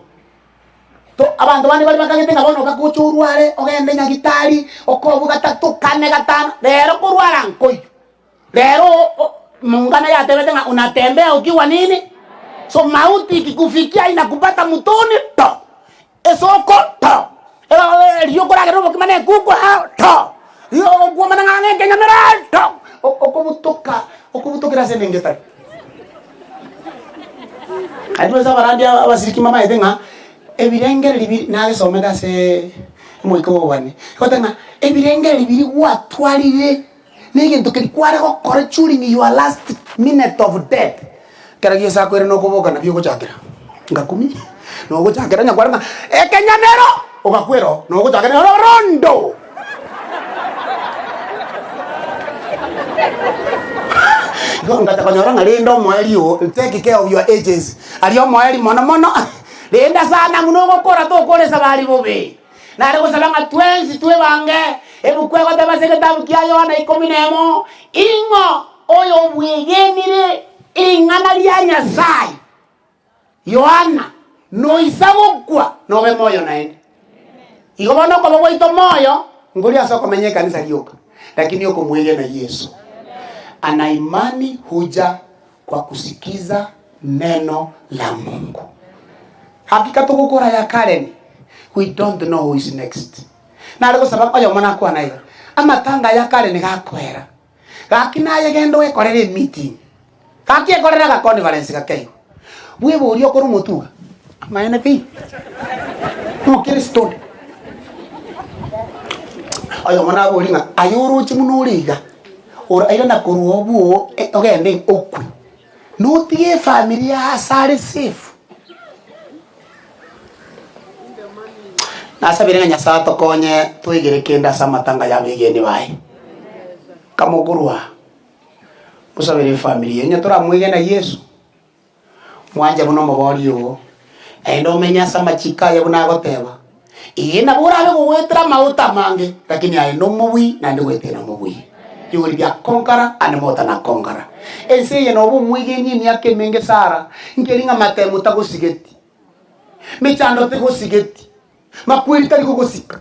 [SPEAKER 1] To, abanto bande baria bakagete ng'a bono bagocha orware, ogende nyagitari, okobwa gatato, kane, gatano, rero korwara nkoiyo. Rero mungana yatebete ng'a unatembea ukiwa nini? So mauti ikikufikia inakupata mutoni to esoko to erio okoragera obokima na ekuku ao to rio okwomana ng'a ng'a ekenyamera to okobutoka okobutokera ase enengo etari. Naende ase abarandia abasiriki mbamaete ng'a ebirengererio biri nagesomete ase omoika o obobani, egoteba ng'a ebirengererio biria gwatwarire. Negento keria kware gokora during your last minute of death, ekero Yeso akoire nokoboka nabio ogochakera ngakumi, nogochakera onye kware ng'a ekenyamero ogakwera oo, nogochakera orondo. Igo ngacha konyora ng'a rende omoerio oo, take care of your ages, aria omoerio mono mono, renda sana buna ogokora tokora esabari bobe. Nare gosaba ng'a twensi twebange ebuku egoteba ase egetabu kia Yohana ikomi nemo, Ing'o oyobwegenire ring'ana ria Nyasae? Yohana, noisa gokwa nobe moyo naende. Igo bono okoba gwaito moyo nkori ase okomenya ekanisa rioka, lakini okomwegena Yeso. Ana imani huja kwa kusikiza neno la Mungu. Hakika togokora ya Karen, we don't know who is next. Nare gosaba oyomo nakwana iga, amatanga aya Karen gakoera, gaki naye genda oekorere emeeting, gaki ekorere aga conference gakeigo. Bweborie okore omotuga, amaene pi, omokristo onde. Oyomo naborie ng'a aye oroche buna ore iga, ora airana korwa obwo ogende okwe. Notige efamiri ya ase are safe. Nasabire ng'a Nyasae atokonye toegere kende ase amatanga ya abegeni baye. Kamokorwa mosabere efamiri eye onye toramwegena Yeso, mwanche buna omobori oo, naende omenye ase amachiko aye buna agoteba, Ee, nabo orabe gogoetera amaote amange, lakini aye nomobui, naende goetera nomobui. You will be a conqueror and more than a conqueror. Ense eye nobe omwegeni emiaka emenge Sara, nkeri ng'a matemo tagosigeti, mechando tegosigeti, makweri tari gogosika,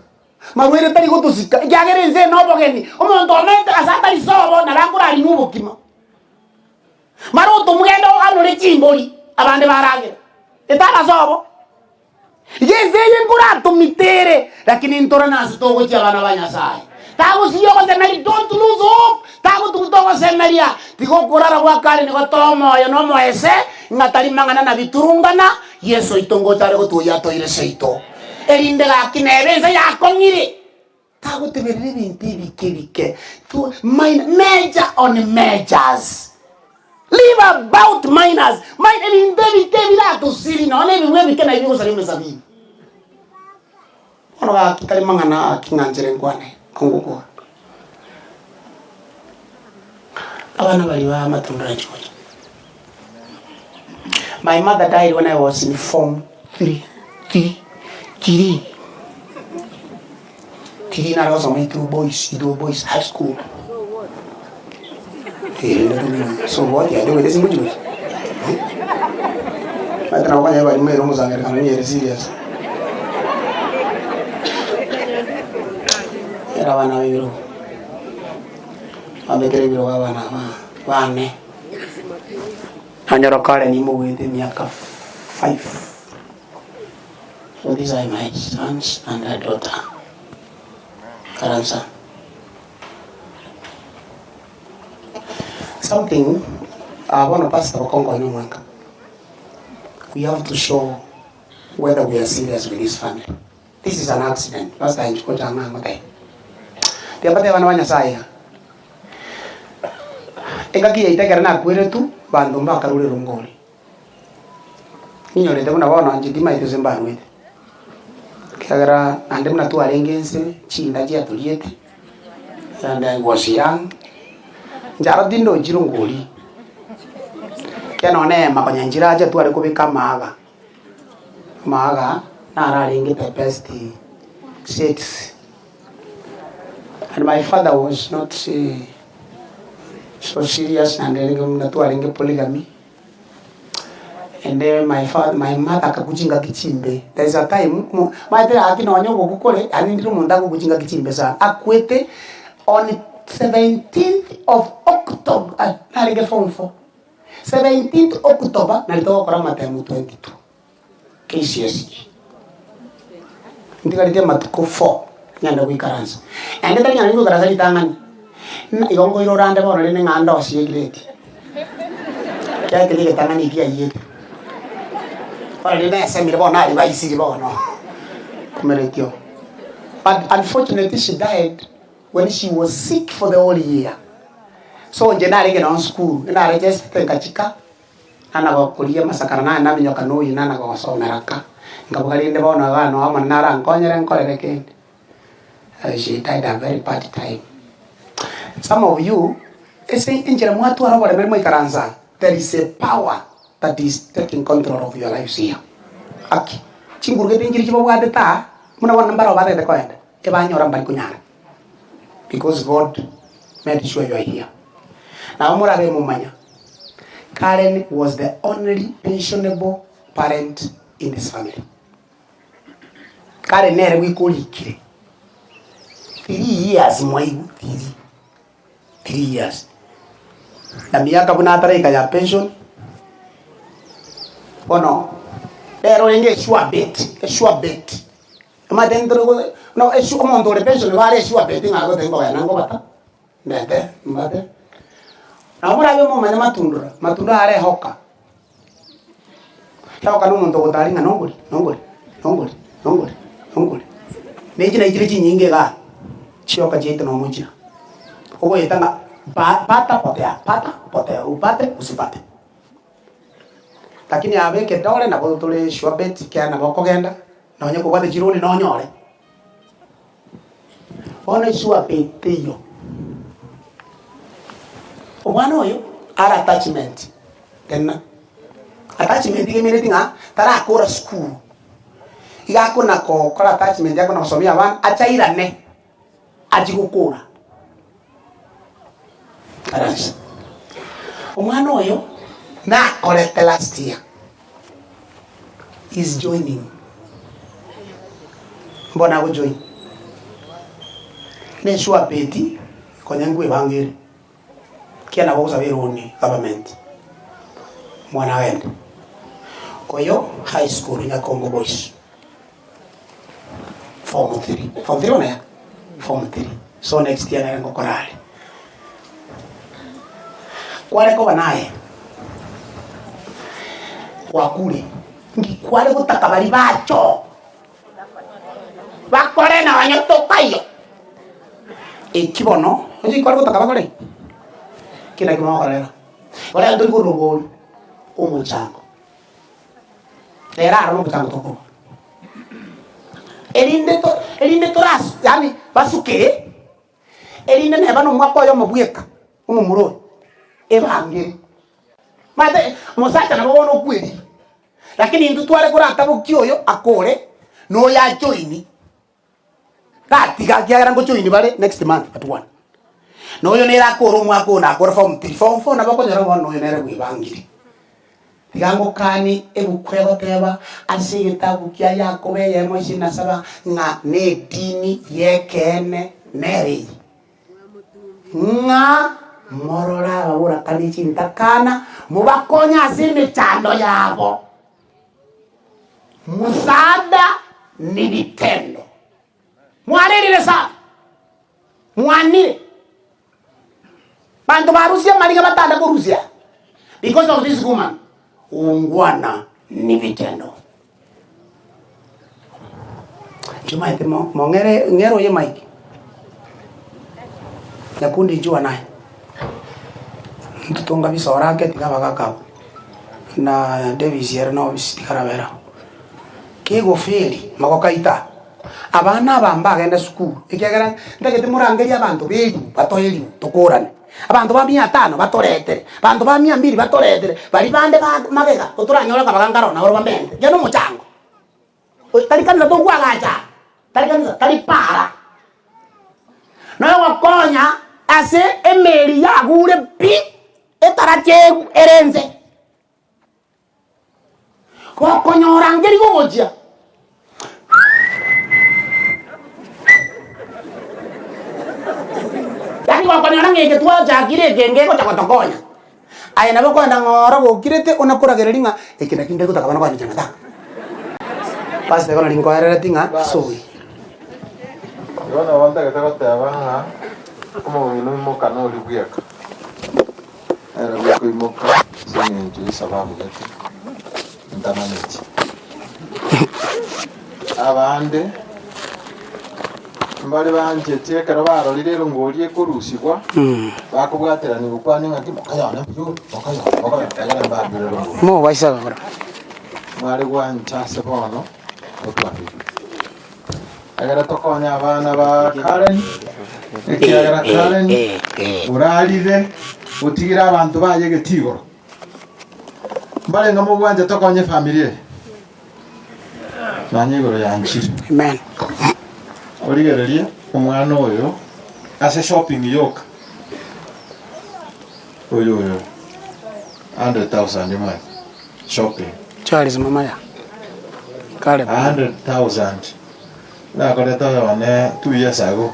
[SPEAKER 1] marwaire tari gotosika, ekiagera ense eye nobogeni, omonto omete ase atari sobo nabo akorarimwa obokima. Mara otomogende oganore chimbori, abande baragera, etaba sobo. Iga ense eye nkoratomitere, lakini ntorane ase togochia abana ba Nyasae. Tagosiria ogosemeria, don't lose hope, tagotuguta ogosemeria, tiga okorara gwa kare nigo toa omoyo na omoese, ng'a tari mang'ana na biturungana, Yeso oito ngocha are gotuoyia toire seito. Erinde gaki nebe ense yakong'ire, tagoteberera ebinto ebike ebike, to minor, major on majors. Leave about minors, minor ebinto ebike ebiratosirie, nonya na ebigwe ebike nabio bigosaria emesabibu. Bono gaki tari mang'ana gaki ng'a nchere nkwane. Kongokwa. Abana baria ba amatunda na chigocha. My mother died when I was in form 3. 3. 3. 3 nare gosoma Ituri Boys, Ituri Boys High School. Eh, so what? Ya ndio ngoja ngoja. Hata na wakanya bali mwero muzangerekano ni ere serious. Era abana b'ebirogo. Bambekere ebirogo abana aba bane. Nanyora kare nimogwete emiaka 5. So these are my sons and a daughter. Karansa. Something uh, bono pastor bakonkonya omwaka. We have to show whether we are serious with this family. This is an accident. Pastor inche gocha ng'a ngotebi. Tiga mbatebie abana ba Nyasaye iga. Engaki yaito ekero nakweretwe, banto mbakarure rongori. Ninyorete buna bono inche timaeti gose mbarwete. Ekiagera naende buna twarenge ense, chinda chiatoriete, and I was young, inche aro tindochi rongori. Ekiagera nonye na eema konya nchiracha tware kobeka amaaga. Amaga naro arenge the best seeds and my father was not so serious naende renge buna twarenge polygamy and then my father my mother akakwa chingaki chimbe there is a time omo omanyete gaki nonye ogokwa kore yaani ndire omonto agokwa chingaki chimbe sana akwete on 17th of October narenge form four. 17th October nari togokora amatemo 22 KCSE. Ntigareti amatuko 4 ngende goikaransa. Naende tari ng'a goikaransa ritang'ani, ng'a igo nkoirora ande bono rende ng'a ndosie egrade. Ekiagera keria egetang'ani ekiaiyete. Bono rende nasemire bono naribaisiri bono, komeretio. But unfortunately she died when she was sick for the whole year. So inche narenge nonye sukuru, naregestete ngachika, nana gokoria amasakara naye naminyoka na oyio nana gosomera ka, nkaboka rende bono iga noa omonene arankonyere nkorere kende. She died a very bad time. Some of you, ase enchera mwatwara oboremeri mwaikaransa aa, there is a power that is taking control of your lives here. Aki, chinguru gete nchiria chibabwatete aa, buna bono mbarabwo batagete koenda. Ebanyora mbari konyara because God made sure you are here. Nabo morabe momanya Karen was the only pensionable parent in this family. Karen nere goika orikire 3 years mwaigwa 3 3 years na miaka buna ataraika ya pension bono rero orenge esure bet esure bet Omanyete ntore go no esu omonto ore pension nigo are esure bet ng'a agotebi nkogenda nkobata, ndete mbate. Nabo morabe momanye matundura, matunda are ehoka, ehoka na omonto ogotari ng'a nongori nongori nongori nongori nongori. Na echi naichire chinyinge igaa, chioka chiaito nomo chira, ogoeta ng'a ba pata potea pata potea upate usipate. Lakini aba ekedore nabo tore sure bet ekiagera nabo okogenda. Nonye kobwate chironi nonyore. Bono eswape teiyo. Omwana oyo are attachment tena. Attachment iga emeaneti ng'a tarakora sukuru. Iga akona kokora attachment akona gosomia abana achairane achie gokora. Karansa. Omwana oyo nakorete last year is joining. Mbono agojoin. Neswapeti konya nkwebanga ere. Ekiagera nabo ogosaba eroni government omwana agende. Oyo high school Nyakongo boys. Form 3. Form 3 bono ya? Form 3. So next year nere ngokora are. Kware koba naye gwakure nki kware gotaka baria bacho bakore nonye tokaiyo eki bono ochi kware gotaka bakore ki naki mogokorera bono tori korwa oboru omochango Rero aro nomochango tokorwa. Erinde to erinde toras yaani basuke. rinde neba nomwaka oyomo bweka, omomura oyo, ebangere. Omanyete omosacha nabo bono okwerire, lakini intwe tware koratabokia oyo akore, na oyo ajoini, tatiga ekiagera ngojoini bare next month but one. Na oyo nere akore omwaka oyo nakore form three, form four nabo okonyora bono oyo nere bwebangire. Tiga ngokanie ebuku egoteba ase egetabu kia Yakobo eyemo isini na saba ng'a nedini y'ekeene nere eye, ng'a morore ababorakani chintakana, mobakonye ase emechando yabo. Msaada ni vitendo. Mwarerire sana, mwanire. Banto barusia amariga batanda korusia because of this woman. Ungwana ni vitendo. Nchimaete mo mong'ere ng'ere oye Mike. Nyakundi inchuo naye. Ntotonga bisora ake tiga abagaka abwo. Na Davis ere na ofisi tikarabera. Kegofeli magokaita. Abana aba mbagende sukuru, ekiagera ntagete morangerie abanto b'eriu batoe eriu tokorane. Abanto ba mia tano batoretere, abanto ba mia mbiri batoretere, baria bande ba magega gotoranyore akabaga nkaro nabo bamente. Ekiagera nomochango, tari kanisa tokoagacha, tari kanisa, tari para. Noyogokonya ase emeri yagure pi, etaracheru ere ense. Gokonyora nkeri gogochia. Yaani gokonyora ng'a eke twachakire eke ngegocha gotokonya. Aye nabo okoenda ng'ora gokirete ona koragereria ng'a eke naki ndari gotaka bono kogenda Jamatanga. Pastor igo nari nkoerereti ng'a ase obuya.
[SPEAKER 7] Igo nabo ntagete goteba ng'a omong'ina oimoka nori bweka. Ere gokoimoka ase engencho y'esababu gete ntamanyeti. Abande mbare bancheti ekero barorire erongori ekorusigwa, bakobwaterania gokwana ng'aki mokayone mbuya mokayone mokayone egere mbabire erongori.
[SPEAKER 1] Mobaisa gokora.
[SPEAKER 7] Mware gwancha ase bono otwabirwe. Egere tokonye abana ba Karen, ekiagera Karen orarire otigire abanto baye egetii igoro. Mbarenge mogwancha tokonye efamiri eye? Nonye igoro yanchire.
[SPEAKER 1] Amen.
[SPEAKER 7] Origererie omwana oyo ase shopping yoka oyo oyo 100,000 omanyete shopping.
[SPEAKER 1] Charles Mamaya. Caleb.
[SPEAKER 7] 100,000 nakorete oyone 2 years ago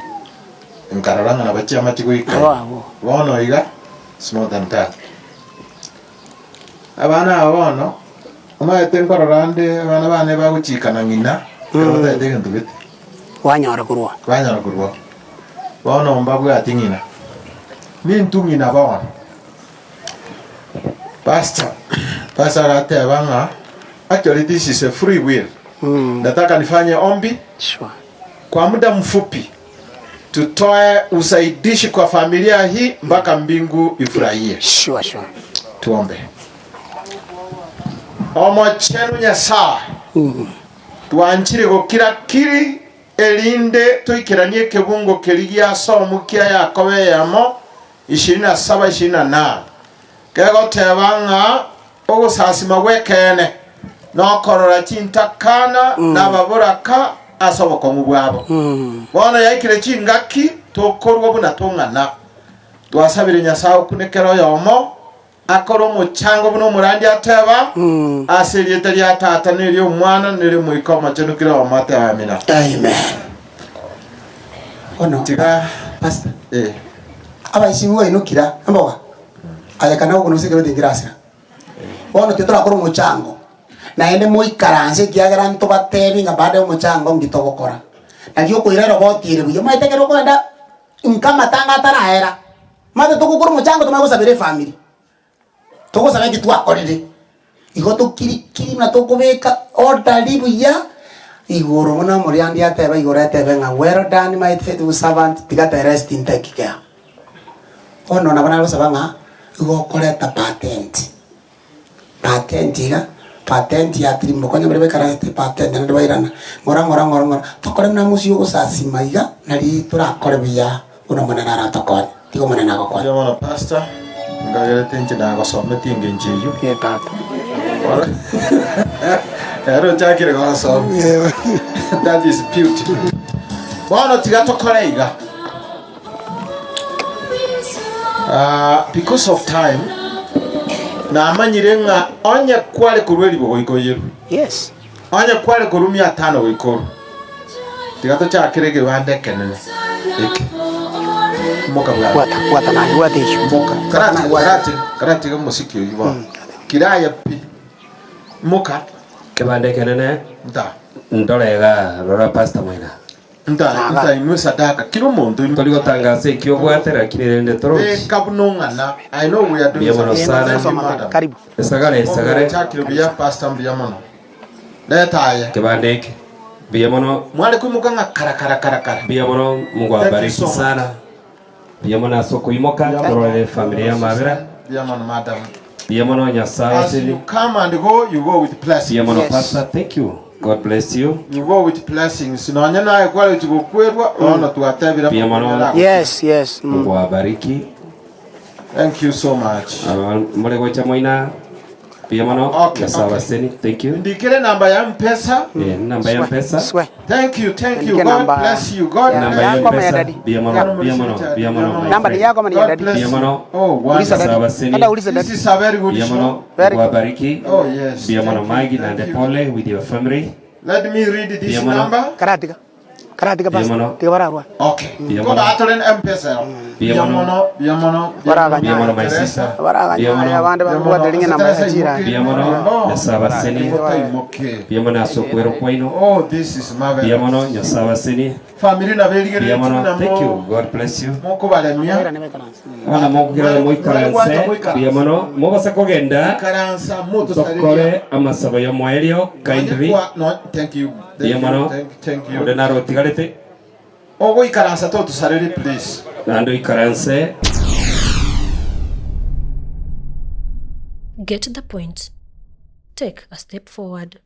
[SPEAKER 7] nkarora ng'a nabo chiamachi goika
[SPEAKER 1] Abo abwo.
[SPEAKER 7] bono iga it's more than that abana aba bono omanyete nkorora nde abana bane bagochikana ng'ina ekero batagete egento gete
[SPEAKER 1] Banyora korwa.
[SPEAKER 7] banyora korwa bono mbabwati ng'ina nintwe ng'ina bono Pastor, pastor agateba ng'a actually this is a free will. Nataka nifanye ombi
[SPEAKER 1] Sure.
[SPEAKER 7] kwa muda mfupi tutoe usaidishi kwa familia hii mpaka mbingu ifurahie.
[SPEAKER 1] Sure, sure.
[SPEAKER 7] Tuombe. Omochenu Nyasaye, twanchire gokira kiri erinde toikeranie ekebungo keria giasomu kia Yakobo eyemo ishirini na saba ishirini na nane, kegoteba ng'a ogosasima gw'ekeene nokorora chintakana na ababoraka ase obokong'u bwabo. Bono yaikire chingaki tokorua buna tong'ana. Twasabire Nyasae okune kera oyomo akore omochango buna omorandia ateba, ase erieta ria Tata na eri'Omwana na eri'Omoika Omochenu kera oyomo atebe Amina.
[SPEAKER 1] Amen. Bono
[SPEAKER 7] Tiga
[SPEAKER 1] Pastor,
[SPEAKER 7] eh.
[SPEAKER 1] abaisibi bainokira emboga aye kana okono ase ekero tinkerasira. Bono tio torakore omochango naende moikaranse ekiagera ntobatebi ng'a baada ya omochango nki togokora. Nari okoira eroboti ere buya omanyete ekero okoenda nka amatanga ataraera, omanyete togokora omochango tomanye gosabera efamiri. Togosaba eki twakorire, igo tokiri-kiri buna tokobeka order buya, igoro buna omoriandia ateba igoro etebe ng'a well done my faithful servant, tiga the rest ntake care. Bono nabo nare gosaba ng'a igo okoreta patent, patent iga, patent ya tirimboka onye baria baikaransete patent naende bairana, ng'ora ng'ora ng'ora ng'ora, tokore buna mosio ogosasima iga, nari torakore buya. Buna Omonene aratokonye. Tiga Omonene agokonye.
[SPEAKER 7] Mbuya mono pastor, ngagerete inche nagosometie engencho eyio.
[SPEAKER 1] Ee tata.
[SPEAKER 7] Ere ochakire gosoma. That is beautiful. Bono tiga tokore iga. Ah, because of time namanyire ng'a onye kware korwa eribo goika oyerwe
[SPEAKER 1] Yes.
[SPEAKER 7] Onye kware korwa mia tano goika orwe, tiga tochakere egebanda ekenene eke. Imoka bwango.
[SPEAKER 1] Bwata, bwata naye, bwata eyio.
[SPEAKER 7] Imoka. Karatiga, karatiga, karatiga omosiki oyio bono. Kiraya pi. Imoka.
[SPEAKER 8] Kebanda ekenene
[SPEAKER 7] Nta.
[SPEAKER 8] ndore igaa rora pastor moina.
[SPEAKER 7] Nta, nta inwe sadaka. Kira omonto inwe.
[SPEAKER 8] Tori gotangasa eki obwate lakini rende torochi.
[SPEAKER 7] Beka buna ong'ana. I know we are doing
[SPEAKER 8] Mbuya mono
[SPEAKER 7] something.
[SPEAKER 8] sana.
[SPEAKER 7] Thank you, madam.
[SPEAKER 1] Karibu.
[SPEAKER 8] Esagare esagare.
[SPEAKER 7] Ochakire buya pastor mbuya mono. Reta aye.
[SPEAKER 8] Kebanda eke. Mbuya mono.
[SPEAKER 7] Mware koimoka ng'a kara kara kara kara.
[SPEAKER 8] Mbuya mono Mungu
[SPEAKER 7] Thank you
[SPEAKER 8] awabariki
[SPEAKER 7] so much.
[SPEAKER 8] sana. Mbuya mono ase okoimoka tororere efamily ya Mabera.
[SPEAKER 7] Mbuya mono madam.
[SPEAKER 8] Mbuya mono Nyasaye
[SPEAKER 7] As you
[SPEAKER 8] oseni.
[SPEAKER 7] come and go, you go with
[SPEAKER 8] Mbuya
[SPEAKER 7] blessings.
[SPEAKER 8] mono
[SPEAKER 1] Yes.
[SPEAKER 8] pastor thank you. God bless you.
[SPEAKER 7] You go with blessings. Nonya naye kware gochia gokwerwa, bono twatebire
[SPEAKER 8] Mbuya
[SPEAKER 7] amang'ana
[SPEAKER 8] mono.
[SPEAKER 7] aragochia.
[SPEAKER 1] Yes, yes.
[SPEAKER 8] Mungu awabariki.
[SPEAKER 7] Thank you so much.
[SPEAKER 8] Aba more gocha moina mbuya mono
[SPEAKER 7] Okay,
[SPEAKER 8] Nyasaye
[SPEAKER 7] okay.
[SPEAKER 8] abaseni thank you.
[SPEAKER 7] Ndikere namba ya mpesa.
[SPEAKER 8] Eh, namba ya mpesa.
[SPEAKER 1] Swe.
[SPEAKER 7] Thank you, thank you.
[SPEAKER 1] Andike
[SPEAKER 7] God
[SPEAKER 1] namba.
[SPEAKER 7] bless you. God
[SPEAKER 1] Ya-
[SPEAKER 8] Namba ya
[SPEAKER 1] yako ama ya
[SPEAKER 8] mpesa
[SPEAKER 1] daddy?
[SPEAKER 8] mbuya mono mbuya mono mbuya mono my
[SPEAKER 1] Namba ni
[SPEAKER 8] friend.
[SPEAKER 1] yako ama ni ya
[SPEAKER 7] God
[SPEAKER 1] daddy?
[SPEAKER 7] bless
[SPEAKER 8] Mbuya
[SPEAKER 7] you.
[SPEAKER 8] mono
[SPEAKER 7] Oh,
[SPEAKER 1] Uliza
[SPEAKER 7] wonderful.
[SPEAKER 8] Nyasaye
[SPEAKER 1] daddy.
[SPEAKER 8] abaseni
[SPEAKER 1] Enda uliza
[SPEAKER 7] This
[SPEAKER 1] daddy.
[SPEAKER 7] is a very good
[SPEAKER 8] mbuya
[SPEAKER 7] show.
[SPEAKER 8] mono
[SPEAKER 1] Very
[SPEAKER 8] Mungu
[SPEAKER 1] good.
[SPEAKER 8] awabariki
[SPEAKER 7] Oh, yes.
[SPEAKER 8] mbuya mono
[SPEAKER 7] Thank you,
[SPEAKER 8] Maggie
[SPEAKER 7] thank
[SPEAKER 8] nande
[SPEAKER 7] you.
[SPEAKER 8] pole with your family
[SPEAKER 7] Let me read this
[SPEAKER 8] Mbuya mono.
[SPEAKER 7] number.
[SPEAKER 1] Karatiga. Karatiga
[SPEAKER 8] Mbuya
[SPEAKER 1] basi.
[SPEAKER 8] mono.
[SPEAKER 1] Tiga bararwa.
[SPEAKER 7] Okay.
[SPEAKER 8] Mbuya
[SPEAKER 7] Ko
[SPEAKER 8] mono.
[SPEAKER 7] batore M-Pesa yo.
[SPEAKER 8] Mbuya
[SPEAKER 7] Mbuya
[SPEAKER 8] mono.
[SPEAKER 7] mono, mbuya mono, mbuya
[SPEAKER 1] Baraganya.
[SPEAKER 8] Mbuya mono my
[SPEAKER 7] Teresa.
[SPEAKER 8] sister mbuya
[SPEAKER 1] Baraganya
[SPEAKER 8] mono
[SPEAKER 1] abande
[SPEAKER 7] Mbuya
[SPEAKER 1] babwate
[SPEAKER 7] mono.
[SPEAKER 1] ringe namba ya
[SPEAKER 7] Teresa
[SPEAKER 1] chira.
[SPEAKER 8] mbuya mono Nyasaye abaseni
[SPEAKER 7] Otaimoke.
[SPEAKER 8] mbuya mono ase okwera kwaino
[SPEAKER 7] Oh, this is
[SPEAKER 8] mbuya
[SPEAKER 7] marvelous.
[SPEAKER 8] mono Nyasaye abaseni
[SPEAKER 7] Family
[SPEAKER 8] mbuya
[SPEAKER 7] naberigeretie
[SPEAKER 8] mono
[SPEAKER 7] buna
[SPEAKER 8] thank you
[SPEAKER 7] mo
[SPEAKER 8] God bless you
[SPEAKER 7] mokobaremia.
[SPEAKER 8] Abana mokogera moikaranse mbuya mono mobasa kogenda
[SPEAKER 7] Ikaransa motosareria.
[SPEAKER 8] tokore amasabo y'omoerio kindly
[SPEAKER 7] No, thank you. Thank
[SPEAKER 8] mbuya
[SPEAKER 7] you.
[SPEAKER 8] mono
[SPEAKER 7] Thank, thank
[SPEAKER 8] onde
[SPEAKER 7] you.
[SPEAKER 8] naro otigarete
[SPEAKER 7] Ogoikaransa totusareri please.
[SPEAKER 8] naende oikaranse
[SPEAKER 2] Get the point. Take a step forward.